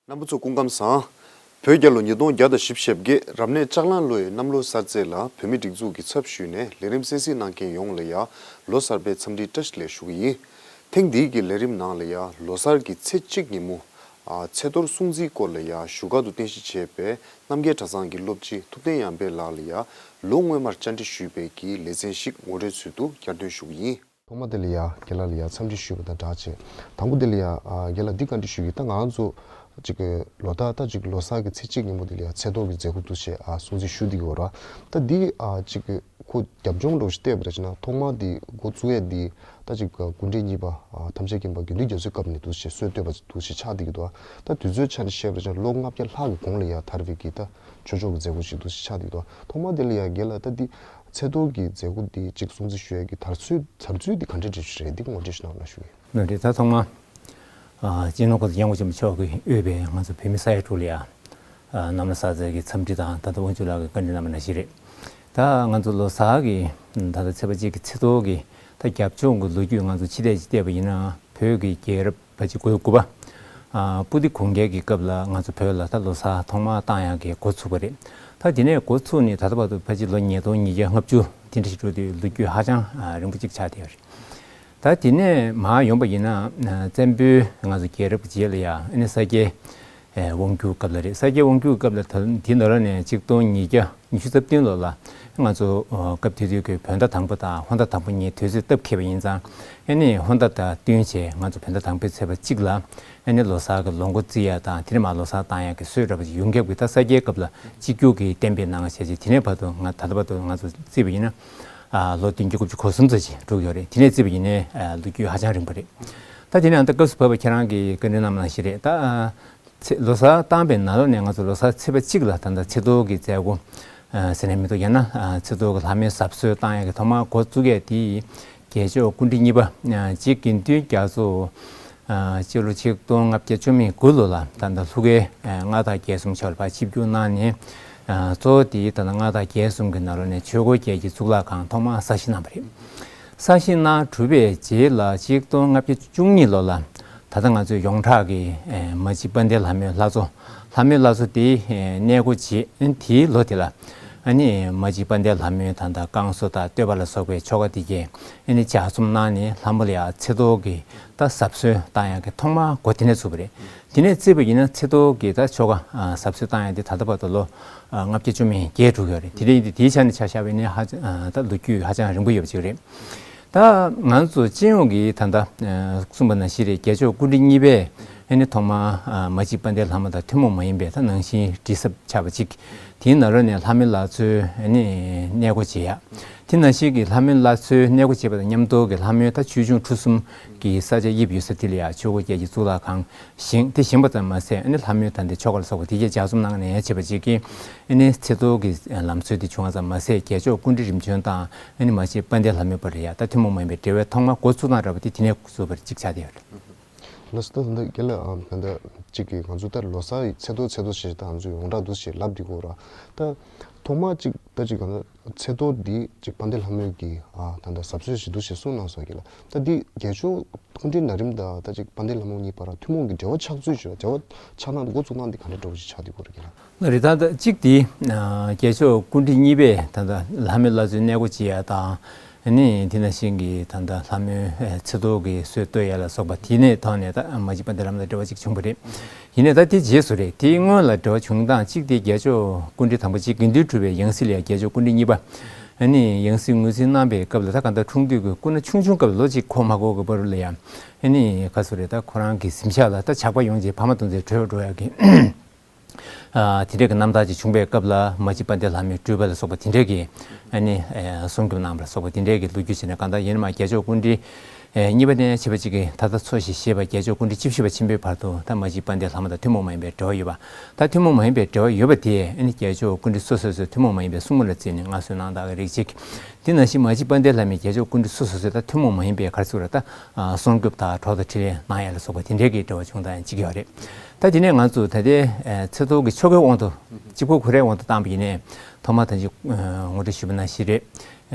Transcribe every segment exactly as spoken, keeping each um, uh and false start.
རྣམ་པ་ཚོ་སྐུ་ཁམས་བཟང་། བོད་རྒྱལ་ལོ་ཉིས་སྟོང་བརྒྱ་དང་བཞི་བཅུ་ཞེ་བརྒྱད། རབ་གནས་ལྕགས་གླང་ལོའི་གནམ་ལོ་གསར་ཚེས་ལ་བོད་མིའི་སྒྲིག་འཛུགས་ཀྱི་ཚབ་ཞུས་ནས་ལས་རིམ་གསན་གཟིགས་གནང་མཁན་ཡོངས་ལ་ཡང་ལོ་གསར་པའི་འཚམས་འདྲིའི་བཀྲ་ཤིས་བདེ་ལེགས་ཞུ་གི་ཡིན། ཐེངས་འདིའི་གི་ལས་རིམ་ནང་ལ་ཡང་ལོ་གསར་གྱི་ཚེས་གཅིག་ཉིན་མོ། ཨ། ཚེས་གཏོར་སྲུང་བརྩིའི་སྐོར་ལ་ཡང་བཞུགས་སྒར་དུ་རྟེན་གཞི་བྱས་པའི་རྣམ་རྒྱལ་གྲྭ་ཚང་གི་སློབ་སྤྱི་ཐུབ་བསྟན་ཡར་འཕེལ་ལགས་ལ་ཡང་ལོ་སྔོན་མར་བཅར་འདྲི་ཞུས་པའི་གི་ལེ་ཚན་ཞིག་ངོ་སྤྲོད་ཚུལ་དུ་བསྐྱར་ཟློས་ཞུ་གི་ཡིན། ཐོག་མ་དེ་ལ་ཡ་རྒན་ལགས་ལ་ཡ་འཚམས་འདྲི་ཞུས་པ་དང་སྦྲགས་བྱས། དང་པོ་དེ་ལ་ཡ། ཨ། རྒན་ལགས་འདི་བཀའ་འདྲི་ཞུ་གི། ད་ང་ཚོ་ཅིག་གི་ལོ་ལྟར་ད་ཅིག་ལོ་གསར་གྱི་ཚེས་གཅིག་ཉིན་མོ་དེ་ལ་ཡ་ཚེས་གཏོར་གྱི་མཛད་སྒོ་འདུག་བྱས། ཨ། སྲུང་བརྩི་ཞུ་བསྡད་ཀྱི་ཡོད་ར། ད་འདི། ཨ། ཅིག་གི་ཁོ་རྒྱབ་ལྗོངས་འདྲ་བོ་ཞིག་བལྟས་པ་རེད་བྱས་ན། ཐོག་མ་དེ་འགོ་བཙུགས་ཡས་འདི་ད་ཅིག་སྐུ་ཕྲེང་གཉིས་པ། ཨ། ཐམས་ཅད་མཁྱེན་པ་དགེ་འདུན་རྒྱ་མཚོའི་སྐབས་ནས་འདུག་བྱས་སྲོལ་བཏོད་པ་འདུག་བྱས་ཆགས་བསྡད་ཀྱི་འདུག་ད་དུས་ཚོད་ཆ་ནས་བཤད་པ་རེད་བྱས་ན་ལོ་ལྔ་བརྒྱ་ལྷག་གི་གོང་ལ་ཡ་དར་བའི་གི་ད་ཆོས་ཕྱོགས་ཀྱི་མཛད་སྒོ་ཞིག་འདུག་བྱས་ཆགས་བསྡད་ཀྱི་འདུག་ཐོག་མ་དེ་ལ་ཡ་རྒན་ལགས་ད་འདི། ཚེས་གཏོར་གྱི་མཛད་སྒོ་འདི་གཅིག་སྲུང་བརྩི་ཞུ་ཡས་ཀྱི་དར་ཚུལ་དར་ཚུལ་འདི་ག་འདྲ་འདྲ་ཞིག་རེད། འདི་ངོ་སྤྲོད་ཞིག་གནང་རོགས་གནང་ཞུ་གི། ལགས་རེད། ད་ཐོག་མར། ཨ། སྤྱི་ནོར་གོང་ས་སྐྱབས་མགོན་ཆེན་པོ་མཆོག་གིས་དབུས་པའི་ང་ཚོ་བོད་མི་ས་ཡ་དྲུག་ལ་ཡ། ཨ། གནམ་ལོ་གསར་ཚེས་ཀྱི་འཚམས་འདྲི་དང་། ད་ལྟ་དབང་ཕྱུག་ལགས་ཀྱིས་བཀའ་འདྲི་གནང་བ་ནང་བཞིན་རེད། ད་ང་ཚོ་ལོ་གསར་གྱི་ད་ལྟ་ཚེས་པ་གཅིག་གི་ཚེས་གཏོར་གྱི་ད་རྒྱབ་ལྗོངས་ཀྱི་ལོ་རྒྱུས་ང་ཚོ་ཕྱི་བལྟས་ཅིག་བལྟས་པ་ཡིན་ན། བོད་ཀྱི་རྒྱལ་རབས་ཕལ་ཆེར་གོ་དགུ་པ། ཨ། སྤུ་ལྡེ་གུང་རྒྱལ་གྱི་སྐབས་ལ་ང་ཚོ་བོད་ལ་ད་ལོ་གསར་ཐོག་མར་བཏང་ཡག་གི་འགོ་ཚུགས་པ་རེད། ད་དེ་ནས་འགོ་ཚུགས་ནས་ད་ལྟ་བར་དུ་ཕལ་ཆེར་ལོ་ཉིས་སྟོང་ཉིས་བརྒྱ་ལྔ་བཅུ་དེ་འདྲ་ཞིག་འགྲོ་དུས་ལོ་རྒྱུས་ཧ་ཅང་རིང་པོ་ཅིག་ཆགས་བསྡད་ཡོད་རེད། ད་དེ་ནས་མར་ཡོང་པ་ཡིན་ན། བཙན་པོའི་ང་ཚོ་རྒྱལ་རབས་ཀྱི་རྗེས་ལ་ཡ། ཨ་ནི་ས་སྐྱའི་དབང་བསྒྱུར་སྐབས་ལ་རེད། ས་སྐྱའི་དབང་བསྒྱུར་སྐབས་ལ་ད་དེ་ནང་ལོགས་ནས་ཆིག་སྟོང་ཉིས་བརྒྱ་ཉི་ཤུ་རྩ་བདུན་ལོ་ལ་ང་ཚོ། ཨོ། སྐབས་དེ་དུས་ཀྱི་བོད་ཟླ་དང་པོ་དང་ཧོར་ཟླ་དང་པོ་གཉིས་དུས་ཚོད་སྟབས་འཁེལ་བ་ཡིན་ཙང་། ཨ་ནི་ཧོར་ཟླ་དང་བསྟུན་བྱས་ང་ཚོ་བོད་ཟླ་དང་པོའི་ཚེས་པ་གཅིག་ལ་ཨ་ནི་ལོ་གསར་གྱི་ལོ་འགོ་བཙུགས་ཡ་དང་། དེ་ནས་མར་ལོ་གསར་བཏང་ཡ་གི་སྲོལ་འདྲ་པོ་ཅིག་ཡོངས་ཁྱབ་ཀྱི་ད་ས་སྐྱའི་སྐབས་ལ་གཅིག་གྱུར་གྱི་གཏན་འབེབས་གནང་བ་བྱས་རྗེས། དེ་ནས་བར་དུ་ང་ད་ལྟ་བར་དུ་ང་ཚོ་བརྩིས་པ་ཡིན་ན། ཨ། ལོ་བདུན་བརྒྱ་དགུ་བཅུ་གོ་གསུམ་ཙམ་ཅིག་འགྲོ་གི་ཡོད་རེད། དེ་ནས་བརྩིས་པ་ཡིན་ནའི། ཨ། ལོ་རྒྱུས་ཧ་ཅང་རིང་པོ་རེད། ད་དེ་ནས་ཨ། ད་སྐབས་སུ་བབས་པ་ཁྱེད་རང་གིས་བཀའ་འདྲི་གནང་བ་ནང་བཞིན་རེད། ད། ཨ། ཚེས། ལོ་གསར་བཏང་པའི་ནང་ལོགས་ནས་ང་ཚོ་ལོ་གསར་ཚེས་པ་གཅིག་ལ་ད་ལྟ་ཚེས་གཏོར་གྱི་མཛད་སྒོ། ཨ། ཟེར་ནས་མི་འདུག་ཡང་ན། ཨ། ཚེས་གཏོར་གྱི་ལྷ་མོའི་གཟབ་གསོལ་བཏང་ཡག་གི་ཐོག་མར་འགོ་བཙུགས་ཡས་དེ། རྒྱལ་མཆོག་སྐུ་ཕྲེང་གཉིས་པ། ཨ། རྗེ་དགེ་འདུན་རྒྱ་མཚོ། ཨ། སྤྱི་ལོ་ཆིག་སྟོང་ལྔ་བརྒྱ་བཅུ་མེད་དགུ་ལོ་ལ་ད་ལྟ་ལྷོ་ཁའི། ཨ། མངའ་བདག་རྒྱལ་གསུམ་མཆོག་ལ་ཕར་ཆིབས་བསྒྱུར་གནང་ནས། ཨ། གཙོ་བོ་དེ་ད་ལྟ་མངའ་བདག་རྒྱལ་གསུམ་གྱི་ནང་ལོགས་ནས་ཆོས་འཁོར་རྒྱལ་གྱི་གཙུག་ལག་ཁང་ཐོག་མར་གསར་བཞེངས་གནང་བ་རེད། གསར་བཞེངས་གནང་གྲུབ་པའི་རྗེས་ལ་ཆིག་སྟོང་ལྔ་བརྒྱ་བཅུ་གཉིས་ལོ་ལ་ད་ལྟ་ང་ཚོས་ཡོངས་གྲགས་ཀྱི། ཨེ། མ་གཅིག་དཔལ་ལྡན་ལྷ་མོའི་ལྷ་གཙོ། ལྷ་མོའི་ལྷ་གཙོ་དེ། ཨེ། གནས་སྒོ་འབྱེད། ཨ། དེའི་ལོ་དེ་ལ་ཨ་ནི་མ་གཅིག་དཔལ་ལྡན་ལྷ་མོའི་ད་ལྟ་བསྐང་གསོ་དང་བསྟོད་པ་ལ་སོགས་པའི་ཆོ་ག་དེ་གའི་ཨ་ནི་ལྗགས་རྩོམ་གནང་ནས་ལྷ་མོ་ལ་ཡ་ཚེས་གཏོར་གྱི་ད་གཟབ་གསོལ་བཏང་ཡག་གི་ཐོག་མར་འགོ་དེ་ནས་ཚུགས་པ་རེད། དེ་ནས་བརྩིས་པ་ཡིན་ན་ཚེས་གཏོར་གྱི་ད་ཆོ་ག། ཨ། གཟབ་གསོལ་བཏང་ཡག་དེ་ད་ལྟ་བར་དུ་ལོ། ཨ། ལྔ་བརྒྱ་བཅུ་མེད་བརྒྱད་འགྲོ་གི་ཡོད་རེད། དེ་རིང་དེ་དེའི་ཆ་ནས་ཆ་བཞག་པ་ཡིན་ན་ཧ། ཨ། ད་ལོ་རྒྱུས་ཧ་ཅང་རིང་པོ་ཡོད་པ་ཅིག་རེད། ད་ང་ཚོ་སྤྱི་ཡོངས་ཀྱི་ད་ལྟ། ཨ། གསུངས་པ་ནང་བཞིན་རེད། རྒྱལ་མཆོག་སྐུ་ཕྲེང་གཉིས་པས་ཨ་ནི་ཐོག་མར། ཨ། མ་གཅིག་དཔལ་ལྡན་ལྷ་མོ་དང་ཐུན་མོང་མ་ཡིན་པའི་ད་ནང་བཞིན་དྲི་ཟབ་ཆགས་པ་ཅིག་དེའི་ནང་ལོགས་ནས་ལྷ་མོའི་ལྷ་གཙོའི་ཨ་ནི་གནས་སྒོ་འབྱེད་ཡག་དེ་ནང་བཞིན་གྱི་ལྷ་མོའི་ལྷ་གཙོའི་གནས་སྒོ་འབྱེད་པ་དང་མཉམ་དུ་གྱི་ལྷ་མོའི་ད་ཆོས་འབྱུང་གྲུ་གསུམ་གྱི་ས་ཆ་དབྱིབས་ཡོད་ས་དེ་ལ་ཡ་ཆོས་འཁོར་རྒྱལ་གྱི་གཙུག་ལག་ཁང་བཞེངས། དེ་བཞེངས་པ་ཙམ་མ་ཟད། ཨ་ནི་ལྷ་མོའི་ད་ལྟའི་ཆོ་ག་ལ་སོགས་པ་དེ་གའི་ལྗགས་རྩོམ་གནང་ནས་བྱས་པ་ཅིག་གིས། ཨ་ནི་ཚེས་གཏོར་གྱི་ལམ་སྲོལ་དེ་བྱུང་བ་ཙམ་མ་ཟད། རྒྱལ་མཆོག་སྐུ་ཕྲེང་རིམ་བྱོན་དང་ཨ་ནི་མ་གཅིག་དཔལ་ལྡན་ལྷ་མོའི་བར་ལ་ཡ་ད་ཐུན་མོང་མ་ཡིན་པའི་འབྲེལ་བའི་ཐོག་མ་འགོ་ཚུགས་སྟངས་འདྲ་པོ་དེ་དེ་ནས་ཚུགས་པ་ཅིག་ཆགས་བསྡད་ཡོད་རེད། ལགས་སོ། ད་ལྟ་རྒན་ལགས། ཨ། ད་ལྟ་གཅིག་གིས་ང་ཚོ་ད་ལོ་གསར་ཚེས་གཏོར་ཚེས་གཏོར་ཞེས་ད་ང་ཚོ་ཡོངས་གྲགས་འདུག་ཞེས་ལབ་བསྡད་ཀྱི་ཡོད་རེད། ད་ཐོག་མ་གཅིག་ད་གཅིག་གང་ལྟར་ཚེས་གཏོར་འདི་གཅིག་དཔལ་ལྡན་ལྷ་མོའི་གི། ཨ། ད་ལྟ་གཟབ་གསོལ་ཞིག་འདུག་ཞེས་གསུངས་གནང་སོང་གི་ལགས། ད་འདི་རྒྱལ་མཆོག་སྐུ་ཕྲེང་ན་རིམ་དང་ད་གཅིག་དཔལ་ལྡན་ལྷ་མོ་གཉིས་བར་ཐུན་མོང་གི་འབྲེལ་བ་ཆགས་ཚུལ་ཞིག་ལ། འབྲེལ་བ་ཆགས་སྟངས་འགོ་ཚུགས་སྟངས་འདི་ག་འདྲ་འདྲ་བོ་ཞིག་ཆགས་བསྡད་ཀྱི་ཡོད་རེད་རྒན་ལགས། ལགས་རེད། ད་ལྟ་གཅིག་དེ། ཨ། རྒྱལ་མཆོག་སྐུ་ཕྲེང་གཉིས་པས་ད་ལྟ་ལྷ་མོའི་ལྷ་གཙོའི་གནས་སྒོ་འབྱེད་ཡ་དང་། ཨ་ནི་དེ་ནང་བཞིན་གྱི་ད་ལྟ་ལྷ་མོའི། ཨ། ཚེས་གཏོར་གྱི་སྲོལ་གཏོད་ཡ་ལ་སོགས་པ་དེ་ནས་ཐོག་ནས་ད་མ་གཅིག་དཔལ་ལྡན་ལྷ་མོ་དང་འབྲེལ་བ་ཅིག་བྱུང་བ་རེད། ཡིན་ནའི་ད་དེ་རྗེས་སུ་རེད། དེའི་སྔོན་ལ་འབྲེལ་བ་བྱུང་སྟངས་གཅིག་དེ་རྒྱལ་མཆོག་སྐུ་ཕྲེང་དང་པོ་རྗེ་དགེ་འདུན་གྲུབ་པའི་ཡང་སྲིད་ལ་ཡ་རྒྱལ་མཆོག་སྐུ་ཕྲེང་གཉིས་པ། ཨ་ནི་ཡང་སྲིད་ངོས་འཛིན་གནང་པའི་སྐབས་ལ་ད་གང་ལྟར་འཁྲུངས་དུས་ཀྱི་སྐུ་ན་ཆུང་ཆུང་སྐབས་ལ། ལོ་གཅིག་འཁོར་མ་འཁོར་གྱི་བར་ལ་ཡ། ཨ་ནི་ག་ཚོད་རེད། ད་ཁོ་རང་གི་གཟིམ་ཤག་ལ་ད་ཇག་པ་ཡོང་རྗེས་ཕ་མ་དང་བརྩེ་བྲོས་འགྲོ་ཡག་གི། ཨ། དེ་འདྲ་གི་རྣམ་ཐར་ཅིག་བྱུང་པའི་སྐབས་ལ་མ་གཅིག་དཔལ་ལྡན་ལྷ་མོའི་སྤྲུལ་པ་ལ་སོགས་པ་དེ་འདྲ་གི། ཨ་ནི། ཨ། སྲུང་སྐྱོབ་གནང་བ་ལ་སོགས་པ་དེ་འདྲ་གི་ལོ་རྒྱུས་བྱས་ནས། གང་ལྟར་ཡིན་ན་མ་རྒྱལ་མཆོག་སྐུ་ཕྲེང་གཉིས་པ་ནས་བྱས་པ་ཅིག་གིས་ད་ལྟ་འཚོ་ཞིང་གཞེས་པ་རྒྱལ་མཆོག་སྐུ་ཕྲེང་བཅུ་བཞི་པ་ཆེན་པོའི་བར་དུ་ད་མ་གཅིག་དཔལ་ལྡན་ལྷ་མོ་དང་ཐུན་མོང་མ་ཡིན་པའི་འབྲེལ་བ་ཡོད་པ། ད་ཐུན་མོང་མ་ཡིན་པའི་འབྲེལ་བ་ཡོད་པ་དེ་ཨ་ནི་རྒྱལ་མཆོག་སྐུ་ཕྲེང་སོ་སོ་སོས་ཐུན་མོང་མ་ཡིན་པའི་སྲུང་མ་ལ་བརྩིས་ནས་མངའ་གསོལ་གནང་སྟངས་རིགས་གཅིག་དེ་ནང་བཞིན་མ་གཅིག་དཔལ་ལྡན་ལྷ་མོས་རྒྱལ་མཆོག་སྐུ་ཕྲེང་སོ་སོ་སོས་ད་ཐུན་མོང་མ་ཡིན་པའི་ག་རེ་ཟེར་དགོས་རེད། ད། ཨ། སྲུང་སྐྱོབ་དང་གྲོགས་དང་འཕྲིན་ལས་གནང་ཡ་ལ་སོགས་པ་དེ་འདྲའི་གི་འབྲེལ་བ་བྱུང་སྟངས་ཡང་གཅིག་ཡོད་རེད། ད་དེ་ནས་ང་ཚོ་ད་ལྟའི་ཚེས་ཐོག་གི་ཆོ་གའི་དབང་དུ་གཅིག་པོ་ཁོ་རའི་དབང་དུ་བཏང་པ་ཡིན་ནའི་ཐོག་མ་ད་ཅི་ངོ་སྤྲོད་ཞུས་པ་ནང་བཞིན་རེད།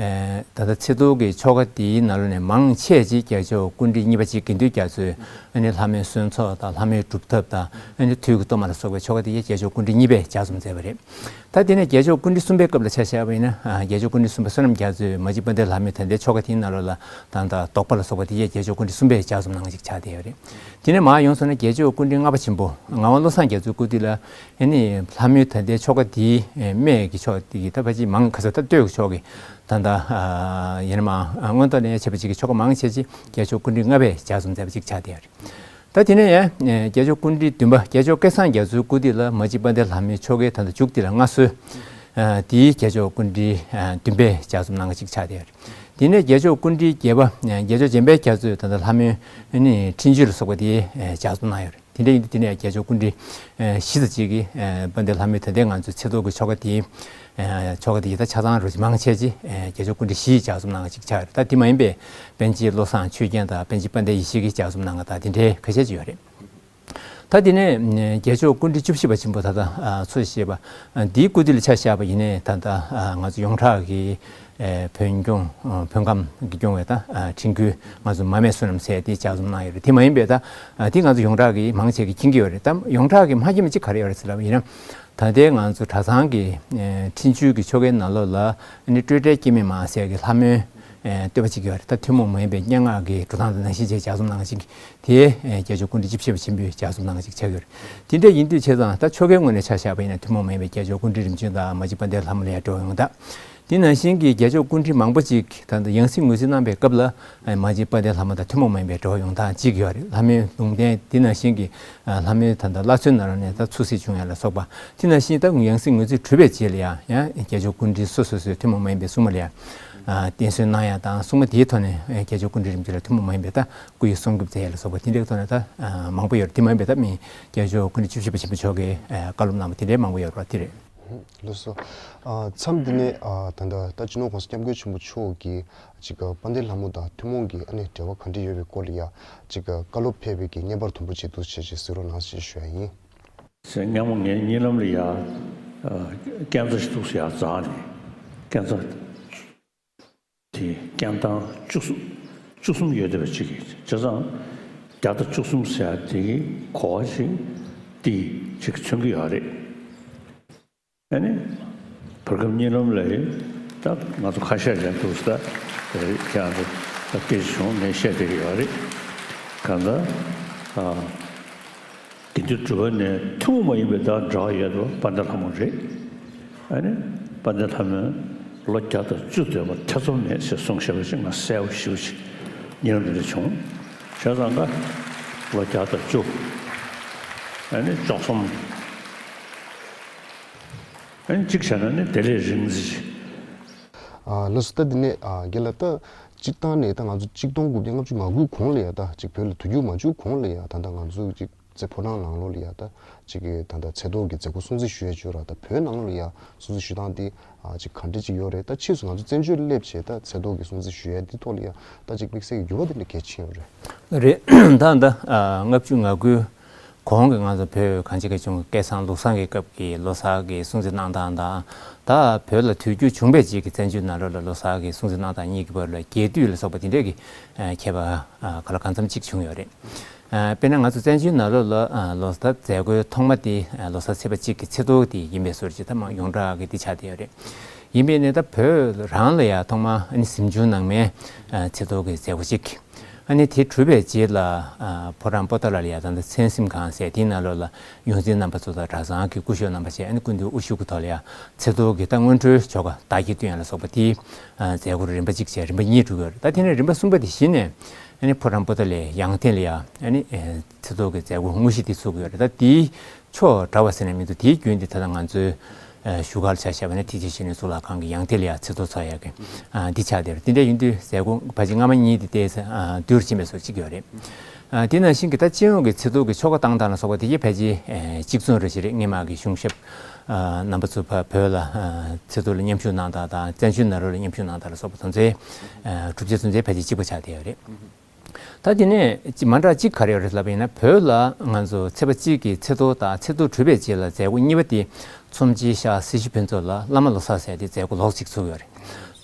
ད་ལྟ་ཚེས་ཐོག་གི་ཆོ་ག་དེའི་ནང་ལོགས་ནས་མང་ཆེ་ཅིག་རྒྱལ་མཆོག་སྐུ་ཕྲེང་གཉིས་པ་ཅིག་དགེ་འདུན་རྒྱ་མཚོས་ཨ་ནི་ལྷ་མོའི་གསོལ་ཚོགས་དང་ལྷ་མོའི་སྒྲུབ་ཐབས་དང་ཨ་ནི་དུས་ཀྱི་གཏོར་མ་ལ་སོགས་པའི་ཆོ་ག་དེ་ཡང་རྒྱལ་མཆོག་སྐུ་ཕྲེང་གཉིས་པས་ལྗགས་རྩོམ་མཛད་པ་རེད། ད་དེ་ནས་རྒྱལ་མཆོག་སྐུ་ཕྲེང་གསུམ་པའི་སྐབས་ལ་ཆ་བཞག་པ་ཡིན་ན་རྒྱལ་མཆོག་སྐུ་ཕྲེང་གསུམ་པ་བསོད་ནམས་རྒྱ་མཚོས་མ་གཅིག་དཔལ་ལྡན་ལྷ་མོའི་ད་ལྟའི་ཆོ་ག་དེའི་ནང་ལོགས་ལ་ད་ལྟ་དོགས་པ་ལ་སོགས་པ་དེ་ཡང་རྒྱལ་མཆོག་སྐུ་ཕྲེང་གསུམ་པས་ལྗགས་རྩོམ་གནང་བ་ཅིག་ཆགས་བསྡད་ཡོད་རེད། དེ་ནས་མར་ཡོང་སོང་ན་རྒྱལ་མཆོག་སྐུ་ཕྲེང་ལྔ་པ་ཆེན་པོ་ངག་དབང་བློ་བཟང་རྒྱ་མཚོའི་སྐུ་དུས་ལ་ཨ་ནི་ལྷ་མོའི་ད་ལྟའི་ཆོ་ག་དེའི་སྨད་ཀྱི་ཕྱོགས་དེ་གི་ད་ཕལ་ཆེར་མང་ག་ཚོད་ད་སྟོད་ཀྱི་ཕྱོགས་ཀྱི་ད་ལྟ་ཡིན་ན་མ་མངོན་རྟོགས་ལ་ཡ་བྱེད་པ་ཅིག་གི་ཆོ་ག་མང་ཆེ་ཅིག་རྒྱལ་མཆོག་སྐུ་ཕྲེང་ལྔ་པས་ལྗགས་རྩོམ་མཛད་པ་ཅིག་ཆགས་བསྡད་ཡོད་རེད། ད་དེ་ནས་ཡང་རྒྱལ་མཆོག་སྐུ་ཕྲེང་བདུན་པ་རྒྱལ་མཆོག་སྐལ་བཟང་རྒྱ་མཚོའི་སྐུ་དུས་ལ་མ་གཅིག་དཔལ་ལྡན་ལྷ་མོའི་ཆོ་གའི་ད་ལྟ་མཇུག་དེ་ལ་མངའ་གསོལ་དེའི་རྒྱལ་མཆོག་སྐུ་ཕྲེང་བདུན་པས་ལྗགས་རྩོམ་གནང་བ་ཅིག་ཆགས་བསྡད་ཡོད་རེད། དེ་ནས་རྒྱལ་མཆོག་སྐུ་ཕྲེང་བརྒྱད་པ་རྒྱལ་མཆོག་འཇམ་དཔལ་རྒྱ་མཚོས་ད་ལྟ་ལྷ་མོའི་ཨ་ནི་འཕྲིན་བཅོལ་ལ་སོགས་པ་དེའི་ལྗགས་རྩོམ་གནང་ཡོད་རེད། དེ་འདྲ་ཡིན་དུས་དེ་ནས་རྒྱལ་མཆོག་སྐུ་ཕྲེང་བཞི་དང་གཅིག་གིས་དཔལ་ལྡན་ལྷ་མོའི་ད་ལྟའི་ང་ཚོའི་ཚེས་ཐོག་གི་ཆོ་ག་དེའི་ཆོ་ག་དེ་ཡི་ད་ཆ་ཚང་རུ་མང་ཆེ་ཅིག་རྒྱལ་མཆོག་སྐུ་ཕྲེང་བཞིའི་ལྗགས་རྩོམ་གནང་བ་ཅིག་ཆགས་ཡོད་རེད། ད་དེ་མ་ཡིན་པའི་པཎ་ཆེན་བློ་བཟང་ཆོས་རྒྱན་དང་པཎ་ཆེན་དཔལ་ལྡན་ཡེ་ཤེས་ཀྱིས་ལྗགས་རྩོམ་གནང་བ་དང་དེ་འདྲའི་ཁ་ཤས་ཅིག་ཡོད་རེད། ད་དེ་ནས་རྒྱལ་མཆོག་སྐུ་ཕྲེང་བཅུ་བཞི་པ་ཆེན་པོ་ད་ལྟ་འཚོ་བཞིན་པ་འདིའི་སྐུ་དུས་ལ་ཆ་བཞག་པ་ཡིན་ནའི་ད་ལྟ་ང་ཚོ་ཡོངས་གྲགས་ཀྱི་བོན་སྐྱོང་བོན་ཁམས་ཀྱིས་སྐྱོང་བའི་ད་འཕྲིན་བསྐུལ་ང་ཚོ་མ་སྨད་བསོད་ནམས་ཟེར་དེ་ལྗགས་རྩོམ་གནང་ཡོད་རེད། དེ་མ་ཡིན་པའི་ད་དེ་ང་ཚོ་ཡོངས་གྲགས་ཀྱི་མང་ཆེ་གིས་མཁྱེན་གྱི་ཡོད་རེད། ད་ཡོངས་གྲགས་ཀྱིས་མ་མཁྱེན་པ་གཅིག་ག་རེ་ཡོད་རེད་ཟེར་ལབ་པ་ཡིན་ན། ད་ལྟའི་ང་ཚོ་གྲྭ་ཚང་གི་འཕྲིན་བཅོལ་གྱི་ཆོ་གའི་ནང་ལོགས་ལ་ནི་སྤྲོས་བྲལ་སྐྱེ་མེད་མ་ཟེར་གྱི་ལྷ་མོའི་བསྟོད་པ་ཅིག་ཡོད་རེད། ད་ཐུན་མོང་མ་ཡིན་པའི་སྙན་ངག་གི་འགྲོ་སྟངས་དང་ནང་བཞིན་བྱས་ལྗགས་རྩོམ་གནང་ཅིང་དེ་རྒྱལ་མཆོག་སྐུ་ཕྲེང་བཅུ་བཞི་པ་ཆེན་པོས་ལྗགས་རྩོམ་གནང་ཅིག་ཆགས་ཡོད་རེད། དེ་འདྲ་ཡིན་དུས་བྱས་ཙང་ད་ཆོ་གའི་ངོས་ནས་ཆ་བཞག་པ་ཡིན་ན་ཐུན་མོང་མ་ཡིན་པའི་རྒྱལ་མཆོག་སྐུ་ཕྲེང་རིམ་བྱོན་དང་མ་གཅིག་དཔལ་ལྡན་ལྷ་མོ་ལ་ཡང་འབྲེལ་བ་ཡོང་སྟངས། དེ་ནང་བཞིན་གྱི་རྒྱལ་མཆོག་སྐུ་ཕྲེང་མང་པོ་ཅིག་ད་ལྟ་ཡང་སྲིད་ངོས་འཛིན་གནང་པའི་སྐབས་ལ་མ་གཅིག་དཔལ་ལྡན་ལྷ་མོ་དང་ཐུན་མོང་མ་ཡིན་པའི་འབྲེལ་བ་ཡོང་སྟངས་ཅིག་ཡོད་རེད། ལྷ་མོའི་ལུང་བསྟན་དེ་ནང་བཞིན་གྱི་ལྷ་མོའི་ད་ལྟ་བླ་མཚོའི་ནང་ལོགས་ནས་ད་ཚུར་གཟིགས་བྱུང་ཡ་ལ་སོགས་པ་དེ་ནང་བཞིན་ད་ཡང་སྲིད་ངོས་འཛིན་གྲུབ་པའི་རྗེས་ལ་ཡང་ཡང་རྒྱལ་མཆོག་སྐུ་ཕྲེང་སོ་སོ་སོའི་ཐུན་མོང་མ་ཡིན་པའི་སྲུང་མ་ལ་ཡང་བསྟེན་གསོལ་གནང་ཡ་དང་སྲུང་མ་དེའི་ཐོག་ནས་རྒྱལ་མཆོག་སྐུ་ཕྲེང་རིམ་བྱོན་ལ་ཐུན་མོང་མ་ཡིན་པའི་ད་སྐུ་ཡི་སྲུང་སྐྱོབ་མཛད་ཡ་ལ་སོགས་པ་དེ་འདྲའི་ཐོག་ནས་ད་མང་པོ་ཡོད་རེད། དེ་མ་ཡིན་པའི་ད་མི་རྒྱལ་མཆོག་སྐུ་ཕྲེང་བཅུ་བཞི་པ་ཆེན་པོ་མཆོག་གིས་བཀའ་སློབ་གནང་བ་དེ་འདྲའི་མང་པོ་ཡོད་རེད་པ། དེ་རེད། ལགས་སོ། མཚམས་འདི་ནས་ད་ལྟ་ད་སྤྱི་ནོར་༸གོང་ས་༸སྐྱབས་མགོན་ཆེན་པོ་མཆོག་གིས་ཅིག་དཔལ་ལྡན་ལྷ་མོ་དང་ཐུན་མོང་གི་ཨ་ནི་འབྲེལ་བ་ག་འདྲ་ཡོད་པའི་སྐོར་ལ་ཡ་ཅིག་བཀའ་སློབ་ཕེབས་པའི་གི་བརྙན་པར་དུམ་བུ་ཅིག་འདུག་བྱས་ཅིག་གཟིགས་རོགས་གནང་ཞེས་ཞུ་ཡ་ཡིན། སྔ་མོ་ངའི་གཉིད་ལམ་ལ་ཡ་སྐས་འཛེག་ཞིག་འདུག་ཡ་འཛེགས་ནས་སྐས་འཛེག་དེ་སྐས་ཐང་བཅུ་གསུམ་བཅུ་གསུམ་ཡོད་བསྡད་པ་ཅིག་གིས་བྱས་ཙང་བརྒྱ་དང་བཅུ་གསུམ་ཟེར་ཡ་དེ་གི་གོ་བ་ཞིག་དེ་ཅིག་མཚོན་གྱི་ཡོད་རེད། ཨ་ནི་བར་སྐབས་གཉིད་ལམ་ལ་ཡ་ད་ང་ཚོ་ཁ་ཤས་ཀྱང་འདུག་ས་ད་ཁྱེད་རང་ཚོ་ད་སྐད་ཆ་བྱུང་ངས་བཤད་བསྡད་ཀྱི་ཡོད་རེད། གང་ལྟར་ཨ། དགེ་འདུན་གྲུབ་པ་ནས་ཐུན་མོང་མ་ཡིན་པའི་དང་འབྲེལ་བ་ཡོད་པ་དཔལ་ལྡན་ལྷ་མོ་རེད། ཨ་ནི་དཔལ་ལྡན་ལྷ་མོས་ལོ་བརྒྱ་དང་བཅུ་སྡོད་པར་ཐེ་ཚོམ་མེད་ཅེས་གསུངས་བཞག་པ་ཅིག་ང་གསལ་པོ་ཞེ་པོ་ཅིག་གཉིད་ལམ་འདི་འདྲ་བྱུང་། བྱས་ཙང་ཀ་ལོ་བརྒྱ་དང་བཅུ། ཨ་ནི་བཅུ་གསུམ། ཨ་ནི་གཅིག་བྱས་ན་ནི་དེ་ལས་རིང་ཙམ་ཅིག་ཨ་ལགས་སོ། ད་འདི་ནས་ཨ་རྒན་ལགས་ད་སྤྱིར་བཏང་ནས་ད་ང་ཚོ་གཅིག་སྟོང་དགུ་བརྒྱ་ལྔ་བཅུ་ང་དགུའི་གོང་ལ་ཡ་ད་ཅིག་བོད་ལ་དུས་འགྱུར་མ་བྱུང་གོང་ལ་ཡ་ད་ད་ང་ཚོ་ཅིག་རྩེ་ཕོ་བྲང་ནང་ལོགས་ལ་ཡ་ད་ཅིག་གི་ད་ད་ཚེས་ཐོག་གི་མཛད་སྒོ་སྲུང་བརྩི་ཞུ་ཡ་བྱོས་ར། ད་བོད་ནང་ལ་ཡ་སྲུང་བརྩི་ཞུ་སྟངས་དེ་ཨ་ཅིག་ག་འདྲ་ཅིག་ཡོད་རེད། ད་ཕྱིས་སུ་ང་ཚོ་བཙན་བྱོལ་སླེབས་བྱས་ད་ཚེས་ཐོག་གི་སྲུང་བརྩི་ཞུ་ཡ་དེ་ཐོག་ལ་ཡ་ད་ཅིག་དམིགས་བསལ་གྱི་འགྱུར་བ་དེ་འདྲ་གལ་ཆེན་ཡོད་རེད། རེད། ད་ད་ལྔ་བཅུ་ང་དགུའི་གོང་གི་ང་ཚོ་བོད་གངས་ཅན་གྱི་ལྗོངས་ཀྱི་སྐལ་བཟང་ལུགས་བཟང་གི་སྐབས་ཀྱི་ལོ་གསར་གྱི་སྲུང་བརྩི་གནང་སྟངས་དང་། ད་བོད་ལ་དུས་འགྱུར་བྱུང་བའི་རྗེས་ཀྱི་བཙན་བྱོལ་ནང་ལོགས་ལ་ལོ་གསར་གྱི་སྲུང་བརྩི་གནང་སྟངས་གཉིས་ཀྱི་བར་ལ་རྒྱས་བསྡུས་ལ་སོགས་པ་དེ་འདྲས་ཀྱི་ཁྱད་པར་ག་ལ་གང་འཚམ་ཅིག་བྱུང་ཡོད་རེད། དཔེར་ན་ང་ཚོ་བཙན་བྱོལ་ནང་ལོགས་ལ་ལོ་གསར་མཛད་སྒོའི་ཐོག་མ་དེ་ལོ་གསར་ཚེས་པ་གཅིག་གི་ཚེས་ཐོག་དེ་ཡིན་པའི་བཟོ་འདྲ་ཅིག་ད་མ་ཡོངས་གྲགས་ཀྱི་དེ་ཆགས་བསྡད་ཡོད་རེད། ཡིན་པས་ནས་ད་བོད་རང་ལ་ཡང་ཐོག་མ་ཨ་ནི་གཟིམ་ཆུང་ནང་མའི་ཚེས་ཐོག་གི་མཛད་སྒོ་གཅིག་ཨ་ནི་དེ་གྲུབ་པའི་རྗེས་ལ་ཕོ་བྲང་པོ་ཏཱ་ལ་ལ་ཡ་ད་ལྟ་མཚན་སེམས་ཁང་ཟེར་དེའི་ནང་ལོགས་ལ་ཡོངས་འཛིན་རྣམ་པ་ཚོ་དང་གྲྭ་ཚང་གི་སྐུ་ཞབས་རྣམ་པ་བཅས་ཨ་ནི་སྐུ་མདུན་དབུ་བཞུགས་ཀྱི་ཐོག་ལ་ཡ་ཚེས་ཐོག་གི་ད་སྔོན་འགྲོའི་ཆོ་ག་བདག་གིས་སྟོན་ཡ་ལ་སོགས་པ་དེའི་མཛད་སྒོར་རིམ་པ་གཅིག་བྱས་རིམ་པ་གཉིས་གྲུབ་ཡོད་རེད། ད་དེ་ནས་རིམ་པ་གསུམ་པ་དེ་གཞི་ནས་ཨ་ནི་ཕོ་བྲང་པོ་ཏཱ་ལའི་ཡང་སྟེང་ལ་ཡ་ཨ་ནི་ཚེས་ཐོག་གི་མཛད་སྒོ་དངོས་གཞི་དེ་ཚུགས་ཀྱི་ཡོད་རེད། ད་དེའི་ཕྱོགས་འདྲ་བ་ཟེར་ན་མི་འདུག་དེའི་རྒྱུན་དེ་ད་ལྟ་ང་ཚོའི་ཨ་བཞུགས་སྒར་ཆ་བཞག་པ་ན་ཐེག་ཆེན་གཞོན་ནུའི་གཙུག་ལག་ཁང་གི་ཡང་སྟེང་ལ་ཡ་ཚེས་ཐོག་ཚོགས་ཡག་གི་ཨ་འདི་ཆགས་བསྡད་རེད། དེ་འདྲ་ཡིན་དུས་མཛད་སྒོ་ཕལ་ཆེར་སྔ་མ་གཉིས་དེ་ཏོག་ཙམ་ཨ་བསྡུས་ཕྱིན་པའི་བཟོ་ཅིག་ཡོད་རེད། ཨ་དེ་ནང་བཞིན་གྱི་ད་སྤྱི་ཡོངས་ཀྱི་ཚེས་ཐོག་གི་ཆོ་ག་བཏང་སྟངས་ལ་སོགས་པ་དེ་གའི་ཕལ་ཆེར་ཨ་གཅིག་མཚུངས་རེད་ཞེས་རེད། སྔོན་མ་གི་གཞུང་ཞབས་ཨ་རྣམ་པ་ཚོ་ཕ་བོད་ལ་ཨ་ཚེས་ཐོག་ལ་མཉམ་ཞུགས་གནང་སྟངས་དང་བཙན་བྱོལ་ནང་ལོགས་ལ་མཉམ་ཞུགས་གནང་སྟངས་ལ་སོགས་པ་དེ་ཚོའི་ཨ་གྲུབ་ཆ་དེ་ཚོའི་ཕལ་ཆེར་གཅིག་པ་ཆགས་བསྡད་ཡོད་རེད། ད་དེ་ནས་ཅི་མ་འདྲ་གཅིག་ག་རེ་ཡོད་རེད་ལབ་པ་ཡིན་ན། བོད་ལ་ང་ཚོ་ཚེས་པ་གཅིག་གི་ཚེས་ཐོ་དང་ཚེས་ཐོ་གྲུབ་པའི་རྗེས་ལ་མཛད་སྒོ་གཉིས་པ་དེ་ཚོམས་ཆེན་ཤར་སྲིད་ཞི་ཕུན་ཚོགས་ལ་བླ་མ་ལོ་གསར་ཟེར་དེ་མཛད་སྒོ་ལོགས་གཅིག་ཚུགས་ཡོད་རེད།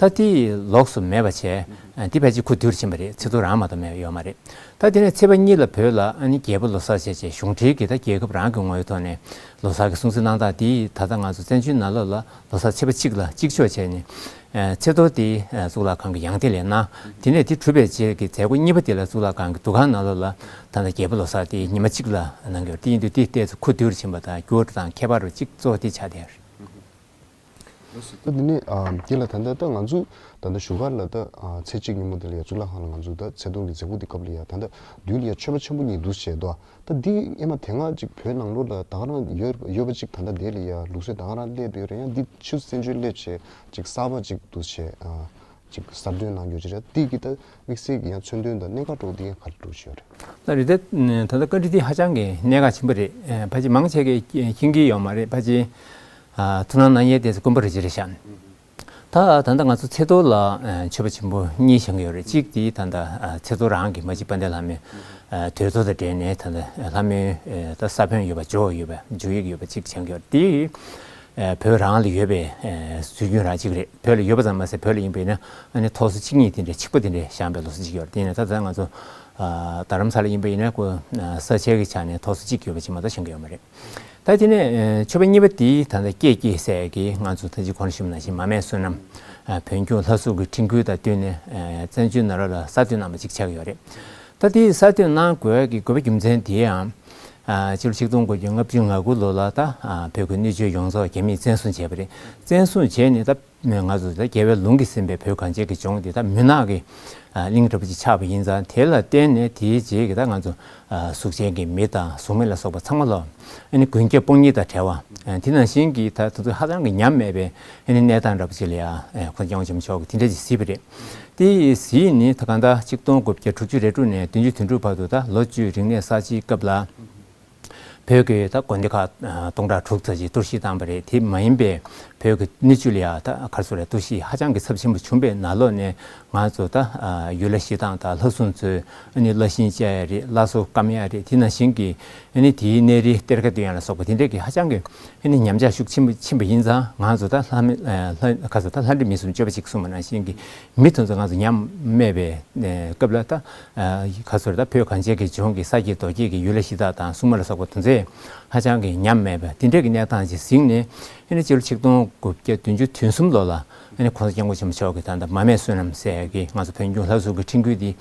ད་དེ་ལོགས་སུ་མེད་པ་བྱས། དེ་ཕལ་ཆེར་ཁུ་བསྡུ་རུ་ཕྱིན་པ་རེད། ཚེས་ཐོ་རང་མ་གཏོགས་མེད་ཡོད་མ་རེད། ད་དེ་ནས་ཚེས་པ་གཉིས་ལ་བོད་ལ་ཨ་ནི་རྒྱལ་པོ་ལོ་གསར་ཟེར་བྱས་གཞུང་འབྲེལ་གྱི་ད་རྒྱལ་ཁབ་རང་གི་ངོ་བོའི་ཐོག་ནས་ལོ་གསར་གྱི་སྲུང་བརྩི་གནང་སྟངས་དེ་ད་ལྟ་ང་ཚོ་བཙན་བྱོལ་ནང་ལོགས་ལ་ལོ་གསར་ཚེས་པ་གཅིག་ལ་གཅིག་ལྕོགས་བྱས་ནས། ཨ་ཚེས་ཐོ་དེ་ཨ་གཙུག་ལག་ཁང་གི་ཡང་སྟེང་ལ་གནང་། དེ་ནས་དེ་གྲུབ་པའི་རྗེས་ཀྱི་མཛད་སྒོ་གཉིས་པ་དེ་ལ་གཙུག་ལག་ཁང་གི་འདུ་ཁང་ནང་ལོགས་ལ་ད་ལྟ་རྒྱལ་པོ་ལོ་གསར་དེ་ཉི་མ་གཅིག་ལ་གནང་གི་ཡོད་རེད། དེ་ཡིན་དུས་དེ་ཏོག་ཙམ་ཁུ་བསྡུ་རུ་ཕྱིན་པ་དང་འགྱུར་བ་དང་ཁྱད་པར་གཅིག་གཙོ་བོ་དེ་ཆགས་བསྡད་ཡོད་རེད། ད་དེ་ནས་ཨ་རྒན་ལགས། ད་ལྟ་ད་ང་ཚོ་ད་ལྟ་བཞུགས་སྒར་ལ་ད་ཨ་ཚེས་གཅིག་ཉིན་མོ་དེ་ལ་ཡ་གཙུག་ལག་ཁང་ལ་ང་ཚོ་ད་ཚེས་སྟོང་གི་མཛད་སྒོ་དེ་སྐབས་ལ་ཡ་ད་ལྟ་མདུན་ལ་ཡ་མཆོད་པ་ཆེན་པོ་གཉིས་འདུག་བྱས་འདུག་ད་འདི་སྔོན་མ་དེ་སྔ་ཅིག་བོད་ནང་ལོགས་ལ་ད་ག་རང་ཡོད་ཡོད་པ་ཅིག་ད་ལྟ་དེ་ལ་ཡ་ལུགས་སྲོལ་ད་ག་རང་སླེབས་ཡོད་རེད། ཡང་འདི་ཕྱི་བཙན་བྱོལ་སླེབས་བྱས་ཅིག་གསར་པ་ཅིག་འདུག་བྱས་ཨ་ཅིག་གསར་གཏོད་གནང་རྒྱུ་ཅིག་རེད། འདི་གི་ད་དམིགས་བསལ་གྱི་ཡང་མཚོན་དོན་དང་གནད་འགག་འདྲ་བོ་འདི་ག་རེ་འདྲ་བོ་ཅིག་ཡོད་རེད། ད་རེད་དེ། ད་ལྟ་བཀའ་འདྲི་འདི་ཧ་ཅང་གི་གནད་འགག་ཆེན་པོ་རེད། ཕལ་ཆེར་མང་ཆེ་གིས་མཁྱེན་གྱི་ཡོད་མ་རེད། ཕལ་ཆེར་ཨ་ཐུགས་སྣང་གནང་ཡས་དེ་ཚོ་དཀོན་པོ་རེད་ཅེས་རེད་ཤག་ད་ད་ལྟ་ང་ཚོ་ཚེས་ཐོ་ལ་ཨ་མཆོད་པ་ཆེན་པོ་གཉིས་བཞེངས་ཀྱི་ཡོད་རེད། གཅིག་དེ་ད་ལྟ་ཨ་ཚེས་ཐོ་རང་གི་མ་གཅིག་དཔལ་ལྡན་ལྷ་མོའི་ཨ་དུས་ཚོད་དང་འབྲེལ་ནས་ད་ལྟ་ལྷ་མོའི་ཨ་ད་ས་བོན་ཡོད་པ་ཇོ་བོ་ཡོད་པ་ཇོ་ཡིག་ཡོད་པ་གཅིག་བཞེངས་ཀྱི་ཡོད་རེད། དེ་ཨ་བོད་རང་ལ་ཡོད་པའི་ཨ་སྲོལ་རྒྱུན་རང་གཅིག་རེད། བོད་ལ་ཡིན་པ་ཡིན་ན་ཨ་ནི་ཐོག་སོ་གཅིག་གཉིས་དེ་འདྲའི་གཅིག་པ་དེ་འདྲའི་བཞེངས་པའི་ལོ་སོ་གཅིག་ཡོད་རེད། དེ་ཡིན་ན་ད་ལྟ་ང་ཚོ་ཨ་རྡ་རམ་ས་ལ་ཡིན་པ་ཡིན་ན་ཁོ་ཨ་ས་ཆའི་གི་ཆ་ནས་ཐོག་སོ་གཅིག་ཡོད་པ་ཅིག་མ་གཏོགས་བཞེངས་ཀྱི་ཡོད་མ་རེད། ད་དེ་ནས་ཨ་མཆོད་པ་གཉིས་པ་དེ་ད་ལྟ་ཀྱེ་ཀྱེ་ཟེར་གི་ང་ཚོ་ད་ཅི་གོང་ལ་ཞུས་པ་ནང་བཞིན་མར་མེ་བསོད་ནམས་ཨ་བོན་སྐྱོང་ལྷ་གཟུགས་ཀྱི་ཁྲིད་འགུལ་དང་བསྟུན་ནས་ཨ་བཙན་བྱོལ་ནང་ལོགས་ལ་གསར་གཏོད་གནང་བ་ཅིག་ཆགས་ཀྱི་ཡོད་རེད། ད་དེ་གསར་གཏོད་གནང་དགོས་ཀྱི་དགོས་པ་རྒྱུ་མཚན་དེ་ཡང་ཨ་ཕྱི་ལོ་ཆིག་སྟོང་དགུ་བརྒྱ་ལྔ་བཅུ་ང་དགུ་ལོ་ལ་ད་ཨ་བོད་ཀྱི་སྣོད་བཅུད་ཡོངས་རྫོགས་རྒྱ་མིས་བཙན་བཟུང་བྱས་པ་རེད། བཙན་བཟུང་བྱས་ནས་ད་ང་ཚོ་ད་རྒྱལ་བའི་ལུང་གིས་ཟིན་པའི་བོད་གངས་ཅན་གྱི་ལྗོངས་འདི་ད་མུན་ནག་གི་ཨ་གླིང་འདྲ་པོ་ཅིག་ཆགས་པ་ཡིན་ཙང་། དེ་ལ་བརྟེན་ནས་དེའི་རྗེས་ཀྱི་ད་ང་ཚོ་ཨ་གཟུགས་ཅན་གྱི་མི་དང་གཟུགས་མེད་ལ་སོགས་པ་ཚང་མ་ལ་ཨ་ནི་མགོན་སྐྱབས་དཔུང་གཉེན་དང་བྲལ་བ། ཨ་དེ་ནང་བཞིན་གྱི་ད་དེ་ཚོ་ཧ་ཅང་གི་ཉམས་དམས་པའི་ཨ་ནི་གནས་སྟངས་འདྲ་པོ་ཅིག་ལ་ཡ་ཨ་གོང་ས་སྐྱབས་མགོན་ཆེན་པོ་མཆོག་གིས་དེ་འདྲ་ཅིག་གཟིགས་པ་རེད། དེ་གཟིགས་ནི་ད་གང་ལྟར་ཆིག་སྟོང་དགུ་བརྒྱ་དྲུག་ཅུ་རེ་དྲུག་ནས་བདུན་ཅུ་དོན་དྲུག་བར་དུ་ད་ལོ་བཅུའི་རིག་གནས་གསར་བརྗེའི་སྐབས་ལ། བོད་ཀྱི་ད་དགོན་སྡེ་ཁག་ཨ་སྟོང་ཕྲག་དྲུག་ཙམ་ཞིག་གཏོར་བཤིག་བཏང་པ་རེད། དེ་མ་ཡིན་པའི་བོད་ཀྱི་སྣོད་བཅུད་ལ་ཡང་ད་ག་རེ་ཟེར་རེད། གཏོར་བཤིག་ཧ་ཅང་གི་ཚབས་ཆེན་པོ་བྱུང་པའི་ནང་ལོགས་ནས་ང་ཚོ་ད་ཨ་ཡུལ་ལྷ་གཞིས་བདག་དང་ལྷ་སྲུང་ཚོས་ཨ་ནི་བླ་ཤིང་བཅའ་ཡ་རེད། བླ་སྲོག་སྐམ་ཡ་རེད། དེ་ནང་བཞིན་གྱི་ཨ་ནི་དེའི་གནས་རིའི་གཏེར་ཁ་བཏོན་ཡ་ལ་སོགས་པ་དེ་འདྲས་ཀྱི་ཧ་ཅང་གི་ཨ་ནི་ཉམས་ཆག་ཤུགས་ཆེན་པོ་ཕྱིན་པ་ཡིན་ཙང་། ང་ཚོ་ད་ལྷ་མི་ཨ་ལྷ་ག་ཚོད་ད་ལྷ་འདྲེ་མི་གསུམ་སྤྱོད་པ་གཅིག་གསུངས་པ་ནང་བཞིན་གྱི་མི་དེ་ཚོ་ང་ཚོ་ཉམས་དམས་པའི་ཨ་སྐབས་ལ་ད་ཨ་ག་ཚོད་ད་བོད་གངས་ཅན་གྱི་ལྗོངས་ཀྱི་ས་སྐྱེས་རྡོ་སྐྱེས་ཀྱི་ཡུལ་ལྷ་གཞིས་བདག་དང་སྲུང་མ་ལ་སོགས་པ་དེ་ཚོས་ཧ་ཅང་གི་ཉམས་དམས་པ་དེ་འདྲས་ཀྱི་གནས་སྟངས་ཅིག་གཟིགས་ནས། ཨ་ནི་སྤྱི་ལོ་ཆིག་སྟོང་དགུ་བརྒྱ་བདུན་ཅུ་དོན་གསུམ་ལོ་ལ་ཨ་ནི་གོང་ས་སྐྱབས་མགོན་ཆེན་པོ་མཆོག་གིས་ད་ལྟ་མར་མེ་བསོད་ནམས་ཟེར་ཡ་གི་ང་ཚོ་བོན་སྐྱོང་ལྷ་གཟུགས་ཀྱི་ཁྲིད་འགུལ་འདི་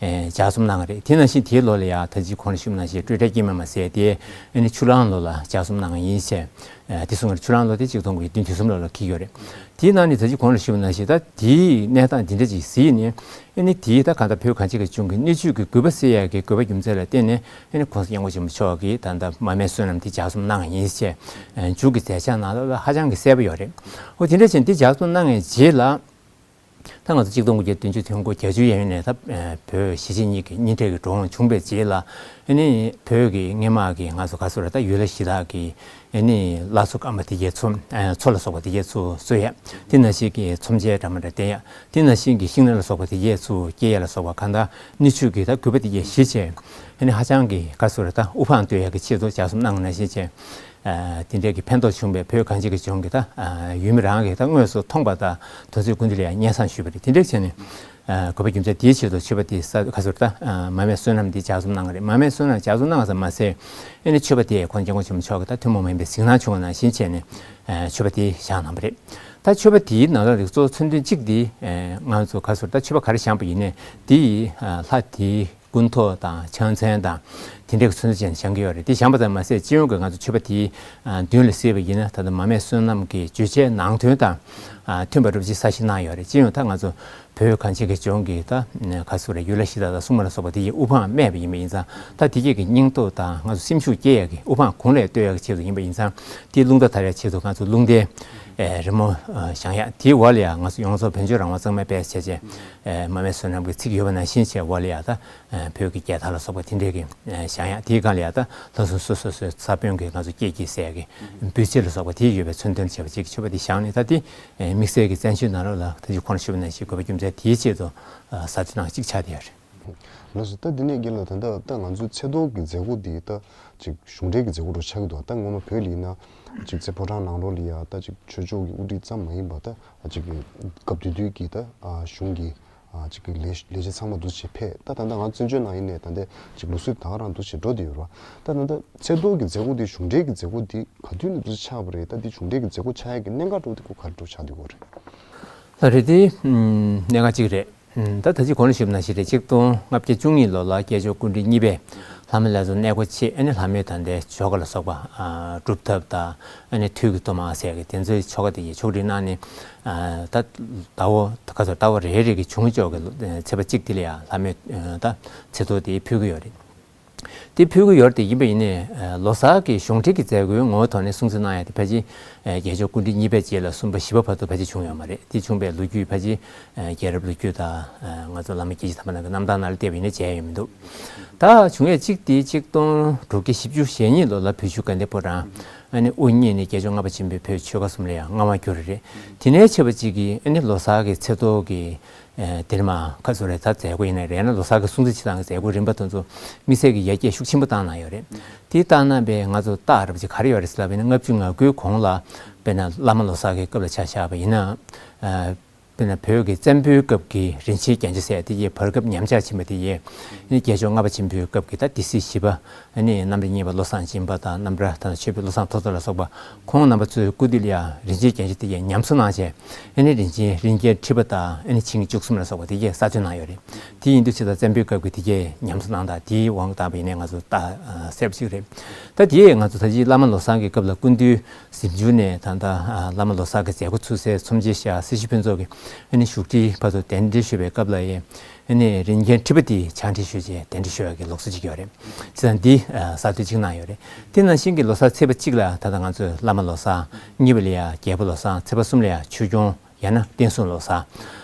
ཨེ་ལྗགས་རྩོམ་གནང་བ་རེད། དེ་ནང་བཞིན་དེའི་ལོ་ལ་ཡང་ད་ཅི་གོང་ལ་ཞུས་པ་ནང་བཞིན་སྤྲོས་བྲལ་སྐྱེས་མ་མ་ཟེར་དེ་ཨ་ནི་ཆུ་གླང་ལོ་ལ་ལྗགས་རྩོམ་གནང་བ་ཡིན་ཟེར། ཨེ་དེ་གསུངས་པ་རེད། ཆུ་གླང་ལོ་དེ་ཆིག་སྟོང་དགུ་བརྒྱ་བདུན་ཅུ་དོན་གསུམ་ལོ་ལ་འཁེལ་ཡོད་རེད། དེའི་ནང་ནས་ད་ཅི་གོང་ལ་ཞུས་པ་ནང་བཞིན་ད་དེའི་གནས་སྟངས་འདི་འདྲ་ཅིག་གཟིགས་ནས། ཨ་ནི་དེའི་ད་གང་ལྟར་བོད་གངས་ཅན་གྱི་ལྗོངས་ཀྱི་སྣོད་བཅུད་ཀྱི་རྒུད་པ་སེལ་ཡག་གི་དགོས་པ་རྒྱུ་མཚན་ལ་བརྟེན་ནས། ཨ་ནི་གོང་ས་སྐྱབས་མགོན་ཆེན་པོ་མཆོག་གིས་ད་ལྟ་མར་མེ་བསོད་ནམས་དེ་ལྗགས་རྩོམ་གནང་བ་ཡིན་ཟེར། ཨ་མཇུག་གི་མཛད་འཆར་ནང་ལ་ཧ་ཅང་གི་གསལ་པོ་ཡོད་རེད། འོ་དེ་འདྲ་བྱས་ནས་དེ་ལྗགས་རྩོམ་གནང་བའི་རྗེས་ལ། ད་ང་ཚོ་ཆིག་སྟོང་དགུ་བརྒྱ་བདུན་ཅུ་དོན་དགུ་བརྒྱད་ཅུ་ཡན་ཡོད་ནས་ད་ཨ་བོད་གཞིས་བྱེས་གཉིས་ཀྱི་གཉེན་འཕྲད་ཀྱི་འགྲོ་འོང་བྱུང་བའི་རྗེས་ལ། ཨ་ནི་བོད་ཀྱི་སྔོན་མ་གི་ང་ཚོ་ག་ཚོད་རེད། ད་ཡུལ་ལྷ་གཞིས་བདག་གི་ཨ་ནི་བླ་མཚོ་སྐམ་པ་དེ་གའི་མཚོ་ཨ་མཚོ་ལ་སོགས་པ་དེ་གའི་ཚུར་གསོལ་ཡ། དེ་ནང་བཞིན་གྱི་ཚོམས་ཆེན་འདྲ་མི་འདྲ་བསྟན་ཡ། དེ་ནང་བཞིན་གྱི་ཤིང་སྣ་ལ་སོགས་པ་དེ་གའི་ཚུར་སྐྱེལ་ཡ་ལ་སོགས་པ་གང་ལྟར་སྣོད་བཅུད་ཀྱི་ད་རྒུད་པ་དེ་གའི་གཞི་བྱས། ཨ་ནི་ཧ་ཅང་གི་ག་ཚོད་རེད། ད་དབུ་འཕང་བསྟོད་ཡ་གི་ཆེད་དུ་ལྗགས་རྩོམ་གནང་བ་ནང་བཞིན་བྱས། ཨ་དེ་འདྲའི་གི་ཕན་ཐོགས་བྱུང་བའི་བོད་གངས་ཅན་གྱི་ལྗོངས་ཀྱི་ད་ཨ་ཡུལ་མི་རང་གིས་ད་དངོས་སུ་མཐོང་པ་དང་དེ་ཚོའི་སྐུ་མདུན་ལ་ཡང་སྙན་སེང་ཞུས་པ་རེད། དེ་འདྲའི་བྱས་ནས། ཨ་དགོས་པ་རྒྱུ་མཚན་དེའི་ཆེད་དུ་མཆོད་པ་དེ་ས་ག་ཚོད་ད་ཨ་མར་མེ་བསོད་ནམས་དེ་ལྗགས་རྩོམ་གནང་བ་རེད། མར་མེ་བསོད་ནམས་ལྗགས་རྩོམ་གནང་བ་ཙམ་མ་ཟད། ཨ་ནི་མཆོད་པ་དེ་གོང་ས་སྐྱབས་མགོན་ཆེན་པོ་མཆོག་གིས་ད་ཐུན་མོང་མ་ཡིན་པའི་གཟིགས་སྣང་བྱུང་བ་ནང་བཞིན་བྱས་ནས་ཨ་མཆོད་པ་དེ་བཞག་གནང་བ་རེད། ད་མཆོད་པ་དེའི་ནང་ལ་རིགས་གཙོ་བོ་མཚོན་དོན་གཅིག་དེ་ཨ་ང་ཚོ་ག་ཚོད་ད་མཆོད་པ་ག་རེ་བཞེངས་པ་ཡིན་ནའི་དེ་ཡིས་ཨ་ལྷ་དེའི་སྐུ་མདོག་དང་ཕྱག་མཚན་དང་དེ་འདྲའི་གི་མཚོན་བྱེད་བཞེངས་ཀྱི་ཡོད་རེད། དེ་བཞེངས་པ་ཙམ་མ་ཟད་སྤྱི་ཡོངས་ཀྱི་ང་ཚོ་མཆོད་པ་དེའི་ཨ་མདུན་ལ་གཟིགས་པ་ཡིན་ན། ད་ལྟ་མར་མེ་བསོད་ནམས་ཀྱི་བརྗོད་བྱའི་ནང་དོན་དང་ཨ་མཐུན་པ་འདྲ་པོ་ཅིག་གསལ་བཤད་གནང་ཡོད་རེད། སྤྱི་ཡོངས་ད་ང་ཚོ་བོད་གངས་ཅན་གྱི་ལྗོངས་ཀྱི་ད་ག་ཚོད་རེད། ཡུལ་ལྷ་གཞིས་བདག་དང་སྲུང་མ་ལ་སོགས་པ་དེ་ཡི་དབུ་འཕང་བསྟོད་པ་ཡིན་པ་ཡིན་ཙང་། ད་དེ་གས་ཀྱི་སྙིང་སྟོབས་དང་ང་ཚོ་སེམས་ཤུགས་སྐྱེད་ཡག་གི་དབུ་འཕང་གོང་ལ་བསྟོད་ཡག་གི་ཆེད་དུ་ཡིན་པ་ཡིན་ཙང་། དེའི་རླུང་རྟ་དར་ཡག་ཆེད་དུ་ང་ཚོ་རླུང་རྟའི་ཨེ་རི་མོ་ཨ་བཞེངས་ཡག་དེའི་འོག་ལ་ཡང་ང་ཚོ་ཡོངས་རྫོགས་བོད་ལྗོངས་རང་དབང་གཙང་མའི་དཔལ་ཟེར་བྱས། ཨེ་མར་མེ་བསོད་ནམས་ཀྱི་ཚིག་ཡོད་པ་ནང་བཞིན་བྱས་འོག་ལ་ཡང་ད་ཨེ་བོད་ཀྱི་རྒྱལ་དར་ལ་སོགས་པ་དེ་འདྲའི་གི་ཨེ་བཞེངས་ཡག་དེའི་སྒང་ལ་ཡང་ད་ལྷ་སྲུང་སོ་སོ་སོའི་ས་བོན་གྱི་ང་ཚོ་ཀྱེ་ཀྱེ་ཟེར་ཡག་གི་འབུལ་ཚིག་ལ་སོགས་པ་དེ་ཡོད་པའི་མཚོན་དོན་བྱས་པ་ཅིག་མཆོད་པ་དེ་བཞེངས་ནས། ད་དེ་ཨེ་དམིགས་བསལ་གྱི་བཙན་བྱོལ་ནང་ལོགས་ལ་ད་ཅི་གོང་ཞུས་པ་ནང་བཞིན་དགོས་པ་རྒྱུ་མཚན་དེའི་ཆེད་དུ་ཨ་གསར་གཏོད་གནང་གཅིག་ཆགས་བསྡད་ཡོད་རེད། ལགས་སོ། ད་འདི་ནས་རྒན་ལགས། ད་ལྟ་ད་ང་ཚོའི་ཚེས་ཐོ་གི་མཛད་སྒོ་འདི་ད་ཅིག་གཞུང་འབྲེལ་གྱི་མཛད་སྒོ་རུ་ཆགས་ཀྱི་འདུག་ད་སྔོན་མ་བོད་ལ་ཡིན་ན་ཅིག་ཚེ་ཕོ་བྲང་ནང་ལོགས་ལ་ཡ་ད་ཅིག་ཆོས་ཕྱོགས་ཀྱི་དབུ་ཁྲིད་ཙམ་མ་ཡིན་པ། ད་ཅིག་སྐབས་དེ་དུས་ཀྱི་ད་གཞུང་གི་ཅིག་གི་ལས་ལས་བྱེད་ཚང་མ་འདུ་བྱེད་ཕེབས། ད་ད་ལྟ་ང་བཙན་བྱོལ་ནང་ཡིན་ནའི་ད་ལྟ་ཅིག་ལུགས་སྲོལ་ད་ག་རང་འདུ་བྱེད་འགྲོ་བསྡད་ཡོད་རེད་བ། ད་ད་ལྟ་ཚེས་ཐོ་གི་མཛད་སྒོ་འདི་གཞུང་འབྲེལ་གྱི་མཛད་སྒོ་འདི་ག་དུས་ནས་འདུ་ཆགས་པ་རེད། ད་འདི་གཞུང་འབྲེལ་གྱི་མཛད་སྒོ་ཆགས་ཡ་གི་གནད་འགག་འདྲ་བོ་འདི་ཁོ་ག་རེ་འདྲ་བོ་ཆགས་བསྡད་ཡོད་རེད། ལགས་རེད། དེ་གནད་འགག་ཅིག་རེད། ད་ད་ཅི་གོང་ལ་ཞུས་པ་ནང་བཞིན་རེད། ཆིག་སྟོང་ལྔ་བརྒྱ་བཅུ་གཉིས་ལོ་ལ་སྐྱབས་མཆོག་སྐུ་ཕྲེང་གཉིས་པས་ལྷ་མོ་ལས་ཚོགས་གནས་སྒོ་ཕྱེ། ཨ་ནི་ལྷ་མོའི་ད་ལྟའི་ཆོ་ག་ལ་སོགས་པ་སྒྲུབ་ཐབས་དང་། ཨ་ནི་ཐུགས་ཀྱི་གཏོར་མ་ཟེར་གི་དེ་ཚོའི་ཆོ་ག་དེ་ཡི་ཕྱོགས་སྒྲིག་གནང་ནས། ད་ཟླ་བ་ཁ་ཚོ་ཟླ་བ་རེ་རེ་གི་བྱུང་ཆོག་གི་ཚེས་པ་གཅིག་དེ་ལ་ཡང་ལྷ་མོའི་ད་ཚེས་ཐོ་དེ་ཕུལ་གི་ཡོད་རེད། དེ་ཕུལ་གི་ཡོད་རེད། དེ་ཡིན་པ་ཡིན་ནའི་ལོ་གསར་གྱི་གཞུང་འབྲེལ་གྱི་མཛད་སྒོའི་ངོ་བོའི་ཐོག་ནས་སྲུང་བརྩི་གནང་ཡ་དེ་ཕལ་ཆེར་རྒྱལ་མཆོག་སྐུ་ཕྲེང་གཉིས་པའི་རྗེས་ལ་གསུམ་པ་བཞི་པ་བར་དུ་ཕལ་ཆེར་བྱུང་ཡོད་མ་རེད། དེ་བྱུང་བའི་ལོ་རྒྱུས་ཕལ་ཆེར་རྒྱལ་རབས་ལོ་རྒྱུས་དང་ང་ཚོ་བླ་མ་སྐྱེས་ཆེན་དམ་པ་རྣམས་ཀྱི་རྣམ་ཐར་ནང་ལ་བལྟས་པ་ཡིན་ན་མཇལ་ཡ་ཡོད་མི་འདུག་ད་བྱུང་ཡས་གཅིག་དེ་ཆིག་སྟོང་དྲུག་བརྒྱ་བཞི་བཅུ་ཞེ་གཉིས་ལོ་ལ་བོད་ཆུ་དགའ་ལྡན་ཕོ་བྲང་ཨ་ནི་དབུ་བརྙེས་ནས་རྒྱལ་མཆོག་ལྔ་པ་ཆེན་པོས་བོད་ཆོལ་ཁ་གསུམ་ལ་ཡང་མངའ་དབང་བསྒྱུར་བ་རེད། དེ་ནས་ཆེ་བ་གཅིག་གིས་ཨ་ནི་ལོ་གསར་གྱི་ཚེས་ཐོ་གི་ཨེ་དེར་མ་ཁ་སོ་རེ་ད་མཛད་སྒོ་ཡིན་ན་རེད་ན་ལོ་གསར་གྱི་སྲུང་བརྩི་བྱེད་སྟངས་ཀྱི་མཛད་སྒོ་རིམ་པ་དེ་ཚོ་དམིགས་བསལ་གྱི་ཡར་རྒྱས་ཤུགས་ཆེན་པོ་བཏང་གནང་ཡོད་རེད། དེ་བཏང་གནང་པའི་ང་ཚོ་རྟགས་རབ་ཅིག་ག་རེ་ཡོད་རེད་ཟེར་ལབ་པ་ཡིན་ན། ལྔ་བཅུ་ང་དགུའི་གོང་ལ་དཔེར་ན་བླ་མ་ལོ་གསར་གྱི་སྐབས་ལ་ཆ་བཞག་པ་ཡིན་ན། ཨ་དཔེར་ན་བོད་ཀྱི་བཙན་པོའི་སྐབས་ཀྱི་རིན་ཆེན་རྒྱན་ཆ་ཟེར་དེ་ཡི་བར་སྐབས་ཉམས་ཆག་ཕྱིན་པ་དེ་ཡི་ནི་རྒྱལ་མཆོག་ལྔ་པ་ཆེན་པོའི་སྐབས་ཀྱི་ད་སྡེ་སྲིད་བཞི་པ། ཨ་ནི་རྣམ་གྲྭ་གཉིས་པ་བློ་བཟང་སྦྱིན་པ་དང་། རྣམ་གྲྭ་ད་ཆོས་པའི་བློ་བཟང་ཐོབ་རྩ་ལ་སོགས་པ་ཁོང་རྣམ་པ་ཚོའི་སྐུ་དུས་ལ་ཡང་རིན་ཆེན་རྒྱན་ཆ་དེ་ཡང་ཉམས་གསོ་གནང་བྱས། ཨ་ནི་རིན་ཆེན་རིན་རྒྱན་ཁྲི་པ་དང་། ཨ་ནི་ཆིངས་བཅུ་གསུམ་ལ་སོགས་པ་དེ་གས་གསར་བཅོས་གནང་ཡོད་རེད། དེ་ཡིན་དུས་ཚེ་ད་བཙན་པོའི་སྐབས་ཀྱི་དེ་གས་ཉམས་གསོ་གནང་དང་། དེའི་དབང་བཏང་བ་ཡིན་ནའི་ང་ཚོ་རྟགས་གསལ་པོ་ཞིག་རེད། ད་དེ་ང་ཚོ་ད་ཅི་བླ་མ་ལོ་བཟང་གི་སྐབས་ལ་སྐུ་མདུན་གཟིམ་ཆུང་ནས་ད་ལྟ་བླ་མ་ལོ་བཟང་གི་མཛད་སྒོ་ཚུགས་སའི་ཚོམས་ཆེན་ཤག་སྲི་ཞུ་ཕུན་ཚོགས་ཀྱི་ཨ་ནི་བཞུགས་ཁྲིའི་བར་དུ་གདན་འདྲེན་ཞུས་པའི་སྐབས་ལ་ཡང་། ཨ་ནི་རིན་རྒྱན་ཁྲི་པ་དེས་ཕྱག་འཁྲིད་ཞུས་རྗེས་གདན་འདྲེན་ཞུ་ཡག་གི་ལུགས་སྲོལ་ཅིག་ཡོད་རེད། བྱས་ཙང་འདི་གསར་གཏོད་ཅིག་གནང་ཡོད་རེད། དེ་ནང་བཞིན་གྱི་ལོ་གསར་ཚེས་པ་གཅིག་ལ་ད་ལྟ་ང་ཚོས་བླ་མ་ལོ་གསར། གཉིས་པ་ལ་ཡ་རྒྱལ་པོ་ལོ་གསར། ཚེས་པ་གསུམ་ལ་ཡ་ཆོས་སྐྱོང་། ཡང་ན་བསྟན་སྲུང་ལོ་གསར།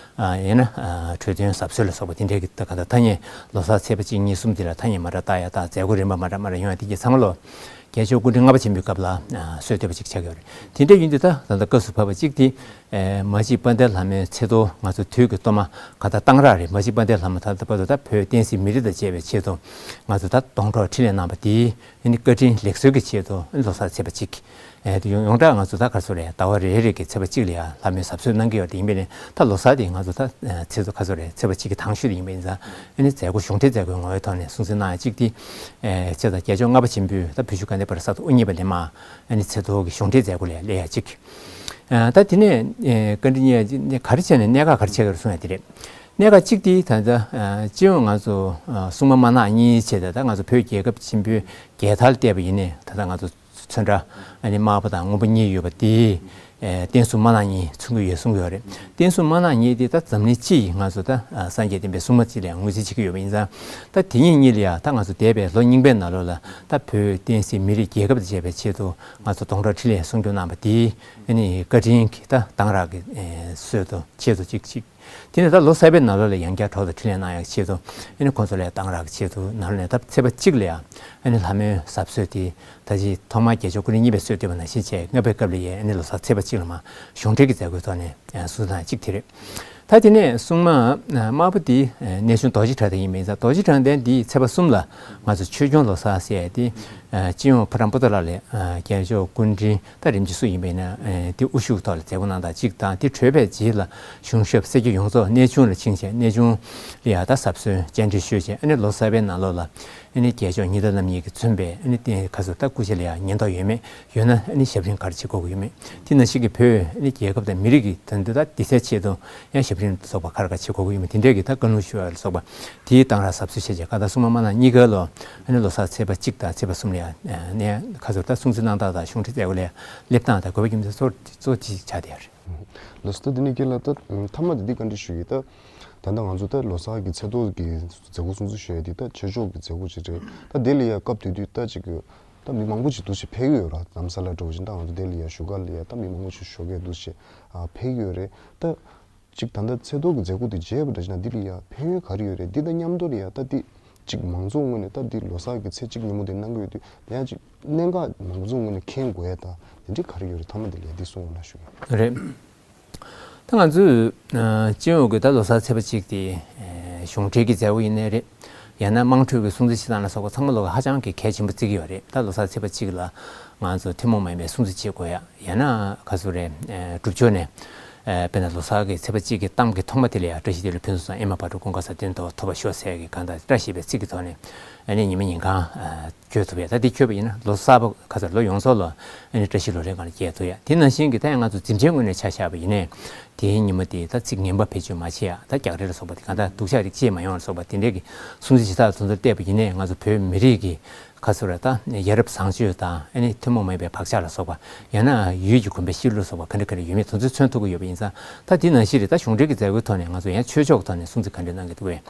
ཡང་ན་གྲོས་སྟོན་གཟབ་གསོལ་ལ་སོགས་པ་དེ་འདྲའི་གི་ད་ག་ད་ཐ་སྙད་ལོ་གསར་ཚེས་པ་གཅིག་གཉིས་གསུམ་དེ་ལ་ཐ་སྙད་མ་འདྲ་བཏགས་ཡ་དང་། མཛད་སྒོ་རིམ་པ་མ་འདྲ་མ་འདྲ་ཡོང་ཡ་དེ་གྱད་ཚང་མ་ལོ། རྒྱལ་མཆོག་སྐུ་ཕྲེང་ལྔ་པ་ཆེན་པོའི་སྐབས་ལ་སྲོལ་གཏོད་པ་ཅིག་ཆགས་ཡོད་རེད། དེ་འདྲ་ཡིན་དུས་ད་ད་ལྟ་སྐབས་སུ་བབས་པ་གཅིག་དེ། མ་གཅིག་དཔལ་ལྡན་ལྷ་མོའི་ཚེས་ཐོ་ང་ཚོ་དུས་ཀྱི་གཏོར་མ་ག་ད་གཏང་རག་རེད། མ་གཅིག་དཔལ་ལྡན་ལྷ་མོ་ད་ལྟ་བར་དུ་ད་བོད་བསྟན་སྲིད་མི་རིགས་དང་བཅས་པའི་ཆེད་དུ་ང་ཚོ་ད་སྡོང་གྲོགས་འཕྲིན་ལས་གནང་བ་དེ། ཨ་ནི་བཀའ་དྲིན་ལེགས་གསོལ་གྱི་ཆེད་དུ་ཨ་ནི་ལོ་གསར་ཚེས་པ་གཅིག་ཨེ་དེ་ཡོངས་ཡོངས་གྲགས་ང་ཚོ་ད་ག་རེ་ཟེར་རེད། ཟླ་བ་རེ་རེ་གི་ཚེས་པ་གཅིག་ལ་ཡང་ལྷ་མོའི་གཟབ་གསོལ་གནང་གི་ཡོད་རེད། ཡིན་པས་ནི་ད་ལོ་གསར་དེ་ང་ཚོ་ད་ཚེས་ཚོ་ག་རེ་ཟེར་རེད། ཚེས་པ་གཅིག་གི་དང་ཤོས་དེ་ཡིན་པ་ཡིན་ཙང་། ཨ་ནི་མཛད་སྒོ་གཞུང་འབྲེལ་མཛད་སྒོའི་ངོ་བོའི་ཐོག་ནས་སྲུང་བརྩི་གནང་ཡ་གཅིག་དེ། ཨེ་བྱས་ཙང་རྒྱལ་མཆོག་ལྔ་པ་ཆེན་པོས་ད་བོད་ཆུ་དགའ་ལྡན་ཕོ་བྲང་ས་ཐོག་དབུ་བརྙེས་པ་ནས་མར་ཨ་ནི་ཚེས་ཐོ་གི་གཞུང་འབྲེལ་མཛད་སྒོ་ལ་སླེབས་ཡ་གཅིག་ཨ་ད་དེ་ནས་ཨེ་བཀའ་དྲིན་གཉེར་ག་རེ་བྱས་ནས་གནད་འགག་ག་རེ་ཆགས་ཀྱི་རེད་གསུང་ཡ་དེ་རེད། གནད་འགག་གཅིག་དེ་ད་ལྟ་ཨ་སྤྱི་ཡོངས་ང་ཚོ་ཨ་སྲུང་མ་དམར་ནག་གཉིས་བྱས་ཏེ། ད་ང་ཚོ་བོད་རྒྱལ་ཁབ་ཆེན་པོའི་རྒྱལ་དར་བཏེགས་པ་ཡིན་ནའི་ད་ལྟ་ང་ཚོ་ཚོན་ཁྲ་ཨ་ནི་དམར་པོ་དང་སྔོན་པོ་གཉིས་ཡོད་པ་དེ། ཨེ་བསྟན་སྲུང་དམར་ནག་གཉིས་མཚོན་གྱི་ཡོད་གསུང་གི་ཡོད་རེད། བསྟན་སྲུང་དམར་ནག་གཉིས་དེ་ད་འཛམ་གླིང་སྤྱི་ཡི་ང་ཚོ་ད་ཨ་སངས་རྒྱས་བསྟན་པའི་སྲུང་མ་གཅིག་ལ་ཡང་ངོས་འཛིན་བྱེད་ཀྱི་ཡོད་པ་ཡིན་ཙང་། ད་དེ་གཉིས་གཉིས་ལ་ཡང་ད་ང་ཚོ་འདས་པའི་ལོ་རྙིང་པའི་ནང་ལོགས་ལ་ད་བོད་བསྟན་སྲིད་མི་རིགས་རྒྱལ་ཁབ་དང་བཅས་པའི་ཆེད་དུ་ང་ཚོ་སྡོང་གྲོགས་འཕྲིན་ལས་སྲུང་སྐྱོབ་གནང་བ་དེ། ཨ་ནི་བཀའ་དྲིན་གྱི་ད་གཏང་རག་གི་ཨེ་སྲོལ་དུ་ཆེད་དུ་གཅིག་གཅིག་དེ་ནས་ད་ལོ་གསར་པའི་ནང་ལོགས་ལ་ཡང་བསྐྱར་གྲོགས་དང་འཕྲིན་ལས་གནང་ཡག་ཆེད་དུ་ཨ་ནི་ཁོང་ཚོ་ལ་ཡང་གཏང་རག་གི་ཆེད་དུ་ནང་ལོགས་ནས་ད་ཚེས་པ་གཅིག་ལ་ཡང་ཨ་ནི་ལྷ་མོའི་གཟབ་གསོལ་དེ་ད་ཅི་ཐོག་མར་རྒྱལ་མཆོག་སྐུ་ཕྲེང་གཉིས་པས་སྲོལ་བཏོད་པ་ནང་བཞིན་བྱས། ལྔ་པའི་སྐབས་ལ་ཡང་ཨ་ནི་ལོ་གསར་ཚེས་པ་གཅིག་ལ་མར་གཞུང་འབྲེལ་གྱི་མཛད་སྒོའི་ཐོག་ནས་ཨ་སྲུང་བརྩི་གནང་གཅིག་དེ་རེད། ད་དེ་ནས་སྲུང་མ་ཨ་དམར་པོ་དེ་ཨ་གནས་ཆུང་རྡོ་རྗེ་གྲགས་ལྡན་ཡིན་པ་ཡིན་ཙང་། རྡོ་རྗེ་གྲགས་ལྡན་དེ་ཚེས་པ་གསུམ་ལ་ང་ཚོ་ཆོས་སྐྱོང་ལོ་གསར་ཟེར་ཡ་དེ་ཨ་སྤྱི་ཡོངས་ཕོ་བྲང་པོ་ཏ་ལ་ལ་ཨ་རྒྱལ་མཆོག་སྐུ་ཕྲེང་ད་རིམ་གྱིས་སུ་ཡིན་པས་ན། ཨེ་དེ་དབུ་བཞུགས་ཐོག་ལ་མཛད་སྒོ་གནང་སྟངས་གཅིག་དང་། དེ་གྲོལ་བའི་རྗེས་ལ་གཞུང་ཞབས་སེར་སྐྱ་ཡོངས་རྫོགས་གནས་ཆུང་ལ་ཕྱིན་བྱས། གནས་ཆུང་ལ་ཡང་ད་གཟབ་གསོལ་སྤྱན་འདྲེན་ཞུས་བྱས། ཨ་ནི་ལོ་གསར་པའི་ནང་ལོགས་ལ་ཨ་ནི་རྒྱལ་མཆོག་ཉི་ཟླ་རྣམ་གཉིས་ཀྱིས་མཚོན་པའི་ཨ་ནི་རྟེན་ཁ་སོ་ད་སྐུ་ཕྱྭ་ལ་ཡང་ཉེན་རྟོག་ཡོད་མེད། ཡོད་ན་ཨ་ནི་ཞབས་རིམ་ག་རེ་བྱེད་དགོས་ཀྱི་ཡོད་མེད། དེ་ནང་བཞིན་གྱི་བོད་ཨ་ནི་རྒྱལ་ཁབ་དང་མི་རིགས་ཀྱི་དོན་དུ་ད་དེ་ཚོའི་ཆེད་དུ་ཡང་ཞབས་རིམ་སོགས་པ་ག་རེ་ག་རེ་བྱེད་དགོས་ཀྱི་ཡོད་མེད། དེ་འདྲས་ཀྱི་ད་བཀའ་ལུང་ཞུ་བ་ལ་སོགས་པ་དེའི་གཏང་རག་གཟབ་གསོལ་བྱས་བྱས། གང་ལྟར་སྲུང་མ་དམར་ནག་གཉིས་ཀ་ལོ་ཨ་ནི་ལོ་གསར་ཚེས་པ་གཅིག་དང་ཚེས་པ་གསུམ་ལ་ཡང་ནས་ཁ་སོ་ད་སྲུང་བརྩི་གནང་སྟངས་དང་གཞུང་འབྲེལ་མཛད་སྒོ་ལ་ཡང་སླེབས་སྟངས་དང་དགོས་པ་རྒྱུ་མཚན་གཙོ་གཙོ་ཆེ་ཆགས་བསྡད་ཡོད་རེད། ལགས་སོ། ད་འདི་ནས་རྒན་ལགས་ད་མཐའ་མ་དེ་འདི་བཀའ་འདྲི་ཞུ་གི་ཡིན། ད་ད་ལྟ་ང་ཚོ་ད་ལོ་གསར་གྱི་ཚེས་ཐོ་གི་མཛད་སྒོ་སྲུང་བརྩི་ཞུ་ཡ་འདི་ད་ཆོས་ཕྱོགས་ཀྱི་མཛད་སྒོ་ཅིག་རེད། ད་དེ་ལ་ཡ་སྐབས་དེ་དུས་ད་ཅིག་ད་མི་མང་པོ་ཅིག་འདུ་ཞིག་ཕེབས་ཀྱི་ཡོད་ར། རྡ་རམ་ས་ལ་འདྲ་བོ་ཅིག་ད་ང་ཚོ་དེ་ལ་ཡ་བཞུགས་སྒར་ལ་ཡ་ད་མི་མང་པོ་ཅིག་ཞོགས་ཀས་འདུ་ཞིག་ཕེབས་ཀྱི་ཡོད་རེད། ད་ཅིག་ད་ལྟ་ཚེས་ཐོ་གི་མཛད་སྒོ་དེ་མཇལ་བ་འདྲ་ཅིག་ན་འདི་ལ་ཡ་ཕན་ཡོན་ག་རེ་ཡོད་རེད། འདི་དང་མཉམ་དུ་ལ་ཡ་ད་འདི་ཅིག་མང་ཚོགས་ངོས་ནས་ད་འདི་ལོ་གསར་གྱི་ཚེས་གཅིག་ཉིན་མོ་དེ་གནང་གི་ཡོད་དུས། དེ་ཡང་ཅིག་གནད་འགག་མང་ཚོགས་ངོས་ནས་མཁྱེན་དགོས་ཡ་ད་དེ་འདྲའི་ག་རེ་ཡོད་རེད། མཐའ་མ་དེ་ལ་ཡ་འདི་གསུང་རོགས་གནང་ཞུ་གི་ཡིན། རེད། ད་ང་ཚོས་ཨ་སྤྱི་ཡོངས་ཀྱི་ད་ལོ་གསར་ཚེས་པ་གཅིག་དེ་ཨེ་ གཞུང་འབྲེལ་གྱི་མཛད་སྒོ་ཡིན་ནའི་རེད། ཡང་ན་དམངས་ཁྲོད་ཀྱི་སྲུང་བརྩི་བྱེད་སྟངས་ལ་སོགས་པ་ཚང་མ་ལོག་ཧ་ཅང་གི་གལ་ཆེན་པོ་བརྩི་གི་ཡོད་རེད། ད་ལོ་གསར་ཚེས་པ་གཅིག་ལ་ང་ཚོ་ཐུན་མོང་མ་ཡིན་པའི་སྲུང་བརྩི་བྱེད་དགོས་ཡ། ཡང་ན་ག་ཚོད་རེད། སྒྲུབ་ཕྱོགས་ནས་དཔེར་ན་ལོ་གསར་གྱི་ཚེས་པ་གཅིག་གི་གཏམ་གྱི་ཐོག་མ་དེ་ལ་ཡང་བཀྲ་ཤིས་བདེ་ལེགས་ཕུན་སུམ་ཚོགས། ཨེ་མ་བག་དྲོ་ཀུན་དགའ་བསམ་གཏན་ཐོབ་པར་ཤོག་ཟེར་གྱི་གང་ལྟར་བཀྲ་ཤིས་པའི་ཚིག་གི་ཐོག་ནས་ཨ་ནི་ཉི་མ་ཉིན་གང་བརྗོད་ཐུབ་ཡ། ད་འདི་བརྗོད་པ་ཡིན་ན་ལོ་གསར་པ་ག་ཚོད་ལོ་ཡོངས་རྫོགས་ལ་ཨ་ནི་བཀྲ་ཤིས་ལོ་རེའི་སྒང་ལ་སྐྱེལ་ཐུབ་ཡ། དེ་ནང་བཞིན་གྱི་ད་ཡང་ང་ཚོ་འཛིན་གྲྭའི་ངོས་ནས་ཆ་བཞག་པ་ཡིན་ནའི་དེའི་ཉིན་མོ་དེ་ད་ཚིག་ངན་པ་བེད་སྤྱོད་མ་བྱེད་ཡ། ད་རྒྱག་རེས་ལ་སོགས་པ་དེ་གང་ལྟར་སྡུག་ཅག་རིགས་བྱེད་མ་ཡོང་བ་ལ་སོགས་པ་དེ་འདྲའི་གི་སྲུང་བརྩི་བྱེད་སྟངས་དེ་ཚོ་བལྟས་པ་ཡིན་ནའི་ང་ཚོ་བོད་མི་རིགས་ཀྱི་ག་ཚོད་རེད། ད་ཡ་རབས་བཟང་སྤྱོད་དང་ཨ་ནི་ཐུན་མོང་མ་ཡིན་པའི་བག་ཆགས་ལ་སོགས་པ། ཡང་ན་ཡུལ་གྱི་གོམས་པའི་གཤིས་ལུགས་ལ་སོགས་པ་ག་འདྲ་ག་འདྲ་ཡོད་མེད་དེ་ཚོ་མཚོན་ཐུབ་ཀྱི་ཡོད་པ་ཡིན་ཙང་། ད་དེ་ནང་བཞིན་རེད། ད་གཞུང་འབྲེལ་གྱི་མཛད་སྒོའི་ཐོག་ནས་ང་ཚོ་ཡང་ཆོས་ཕྱོགས་ཀྱི་ཐོག་ནས་སྲུང་བརྩི་ག་འདྲ་གནང་གི་འདུག་བས།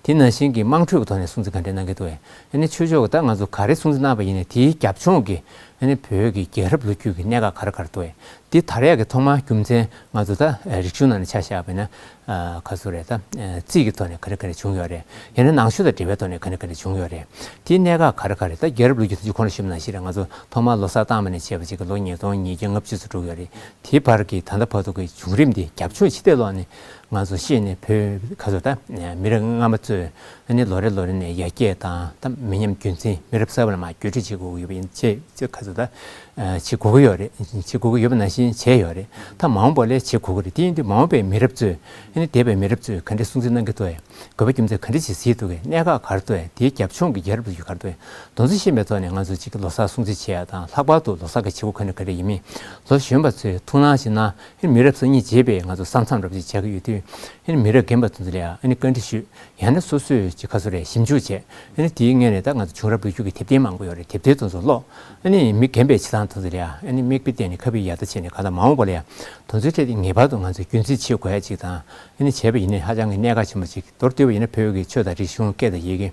དེ་ནང་བཞིན་གྱི་དམངས་ཁྲོད་ཀྱི་ཐོག་ནས་སྲུང་བརྩི་ག་འདྲ་གནང་གི་འདུག་བས། ཨ་ནི་ཆོས་ཕྱོགས་ཀྱི་ད་ང་ཚོ་ག་རེ་སྲུང་བརྩི་གནང་བ་ཡིན་ནའི་དེའི་རྒྱབ་ལྗོངས་ཀྱི་ཨ་ནི་བོད་ཀྱི་རྒྱལ་རབས་ལོ་རྒྱུས་ཀྱི་གནད་འགག་ག་རེ་ག་རེ་འདུག་བས། འདི་དར་ཡག་གི་ཐོག་མ་རྒྱུ་མཚན་ང་ཚོ་ད་རིག་གཞུང་ནང་ནས་ཆ་བཞག་པ་ཡིན་ན། ཨ་ག་ཚོད་རེད། ད་རྩིས་ཀྱི་ཐོག་ནས་ག་རེ་ག་རེ་བྱུང་ཡོད་རེད། ཡང་ན་ནང་ཆོས་དང་འབྲེལ་བའི་ཐོག་ནས་ག་རེ་ག་རེ་བྱུང་ཡོད་རེད། དེའི་གནད་འགག་ག་རེ་ག་རེ། ད་རྒྱལ་རབས་ལོ་རྒྱུས་དེ་ཚོ་གོང་ལ་ཞུས་པ་ནང་བཞིན་རེད། ང་ཚོ་ཐོག་མར་ལོ་གསར་བཏང་བ་ནས་བྱས་པ་ཅིག་གི་ལོ་ཉིས་སྟོང་ཉིས་བརྒྱ་ལྔ་བཅུ་ཙམ་འགྲོ་གི་ཡོད་རེད། དེའི་བར་གྱི་ད་ལྟ་བར་དུ་གི་བྱུང་རིམ་དེ་རྒྱབ་ལྗོངས་ཅི་ལྟར་ལོག་ནས་ང་ཚོ་ཤེས་ནས། བོད་ག་ཚོད་ད་མི་རབས་སྔ་མ་ཚོས་ཨ་ནི་ལོ་རེ་ལོ་རེ་ནས་ཡར་རྒྱས་དང་ད་མི་ཉམས་རྒྱུན་འཛིན། མི་རབས་གསར་པ་ལ་མར་བརྒྱུད་སྤྲོད་བྱེད་དགོས་ཀྱི་ཡོད་པ་ཡིན་ཚེ། ཚེ་ག་ཚོད་ད་བྱེད་དགོས་ཀྱི་ཡོད་རེད། བྱེད་དགོས་ཀྱི་ཡོད་པ་ནང་བཞིན་བྱས་ཡོད་རེད། ད་མ་འོངས་པ་ལ་བྱེད་དགོས་ཀྱི་རེད། དེ་ཡིན་དུས་མ་འོངས་པའི་མི་རབས་ཚོས་ཨ་ནི་འདས་པའི་མི་རབས་ཚོས་ག་འདྲ་སྲུང་བརྩི་གནང་གི་འདུག་གས། དགོས་པ་རྒྱུ་མཚན་ག་འདྲ་ཞིག་གཟིགས་འདུག་གས། གནད་འགག་ག་རེ་འདུག་གས། དེའི་རྒྱབ་ལྗོངས་ཀྱི་རྒྱལ་རབས་ལོ་རྒྱུས་ག་རེ་འདུག་གས། དེ་ཚོ་ཤེས་པའི་ཐོག་ནས་ང་ཚོ་གཅིག་ལོ་གསར་སྲུང་བརྩི་བྱེད་ཡ་དང་། ལྷག་པར་དུ་ལོ་གསར་གྱི་བྱེད་སྒོ་ག་འདྲ་ག་འདྲ་ཡིན་མིན། ལོ་གཞོན་པ་ཚོས་ཐུགས་སྣང་ཞིག་གནང་། ཨ་ནི་མི་རབས་གསར་རྙིང་རྗེས་པའི་ང་ཚོ་ས་མཚམས་འདྲ་པོ་ཅིག་ཆགས་ཀྱི་ཡོད་དུས། ཨ་ནི་མི་རབས་རྒན་པ་ཚོ་ཚོ་ལ་ཡང་ཨ་ནི་བཀའ་འདྲི་ཞུས། ཡང་ན་སོ་སོས་ཅིག་ག་ཚོད་རེད་ཞིབ་འཇུག་བྱས། ཨ་ནི་དེའི་སྔོན་ནས་ད་ང་ཚོ་བྱུང་རབས་ལོ་རྒྱུས་ཀྱི་དེབ་ཐེར་མང་པོ་ཡོད་རེད། དེབ་ཐེར་དེ་ཚོ་ཀློག་ཨ་ནི་མི་རྒན་པའི་བྱེད་སྟངས་དེ་ཚོ་ལ་ཡང་ཨ་ནི་མིག་དཔེ་བལྟས་ནས་ཁ་དཔེ་ཡག་ཐག་བྱས་ནས། གང་ལྟར་མ་འོངས་པ་ལ་ཡང་དེ་ཚོའི་ཐད་དེ་ངེས་པར་དུ་ང་ཚོས་རྒྱུན་འཛིན་བྱེད་དགོས་ཡ་ཅིག་དང་། ཨ་ནི་བྱས་པ་ཡིན་ནའི་ཧ་ཅང་གི་གནད་འགག་ཆེན་པོ་ཅིག་མདོར་བསྡུས་པ་ཡིན་ན་བོད་ཀྱི་ཆོས་དང་རིག་གཞུང་། སྐད་དང་ཡི་གེ།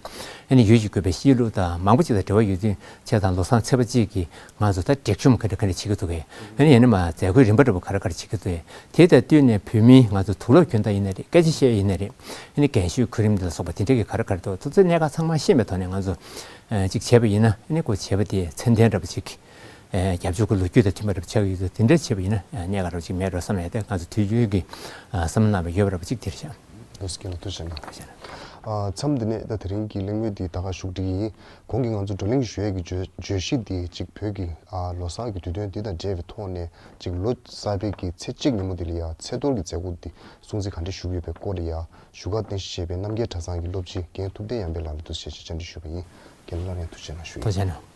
ཨ་ནི་ཡུལ་གྱི་དགོས་པའི་གཤིས་ལུགས་དང་མང་པོ་ཅིག་དང་འབྲེལ་བ་ཡོད་དུས། བྱས་ཙང་ལོ་གསར་ཚེས་པ་གཅིག་གི་ང་ཚོ་ད་སྒྲིག་གཤོམ་ག་འདྲ་ག་འདྲ་བྱེད་ཀྱི་འདུག་གས། ཨ་ནི་ཡང་ན་མ་མཛད་སྒོའི་རིམ་པ་འདྲ་པོ་ག་རེ་ག་རེ་བྱེད་ཀྱི་འདུག་གས། དེ་དང་བསྟུན་ནས་བོད་མིའི་ང་ཚོ་དུག་ལོག་གྱོན་སྟངས་ཡིན་ན་རེད། སྐད་ཆ་བཤད་ཡིན་ན་རེད། ཨ་ནི་རྒན་ཤོས་གོ་རིམ་འདི་ལ་སོགས་པ་དེ་འདྲ་གི་ག་རེ་ག་རེ་འདུག་དེ་ཚོའི་གནད་འགག་ཚང་མ་ཤེས་པའི་ཐོག་ནས་ང་ཚོ་ཨ་གཅིག་བྱས་པ་ཡིན་ན། ཨ་ནི་ཁོ་བྱས་པ་དེ་ཚད་ལྡན་འདྲ་པོ་ཅིག་ཨ་རྒྱབ་ལྗོངས་ཀྱི་ལོ་རྒྱུས་དང་མཐུན་པ་འདྲ་པོ་ཆགས་ཀྱི་ཡོད་དུས། དེ་འདྲ་བྱས་པ་ཡིན་ན་ཨ་གནད་འགག་འདྲ་པོ་ཅིག་མེད་འགྲོ་བསམ་ཡ་དེ་ང་ཚོ་དུས་རྒྱུན་གྱི་ཨ་བསམ་བློ་གནང་བ་ཡོད་པ་འདྲ་པོ་ཅིག་དེ་རེད་ཤག་ལགས་སོ། རྒན་ལགས་ཐུགས་རྗེ་གནང་། ཐུགས་རྗེ་གནང་། ཨ་མཚམས་འདི་ནས་ད་དེ་རིང་གི་གླེང་མོལ་འདི་ད་ག་ཞུགས་འགྲིག་གི་ཡིན། གོང་གི་ང་ཚོ་བགྲོ་གླེང་ཞུ་ཡས་ཀྱི་བརྗོད་བརྗོད་གཞི་འདི་གཅིག་བོད་ཀྱི་ཨ་ལོ་གསར་གྱི་དུས་སྟོན་འདི་དང་འབྲེལ་བའི་ཐོག་ནས། གཅིག་ལོ་གསར་པའི་གི་ཚེས་གཅིག་ཉིན་མོ་འདི་ལ་ཡ་ཚེས་གཏོར་གྱི་མཛད་སྒོ་འདི་སྲུང་བརྩི་ག་འདྲ་ཞུ་གི་ཡོད་པའི་སྐོར་ལ་ཡ་བཞུགས་སྒར་རྟེན་གཞི་བྱས་པའི་རྣམ་རྒྱལ་གྲྭ་ཚང་གི་སློབ་སྤྱི་རྒན་ཐུབ་བསྟན་ཡར་འཕེལ་ལགས་ལ་འདུག་སེ་ཞལ་བཅར་འདྲི་ཞུས་པ་ཡིན། རྒན་ལགས་ལ་ཡང་ཐུགས་རྗེ་གནང་ཞུ་ཡིན། ཐུགས་རྗེ་གནང་།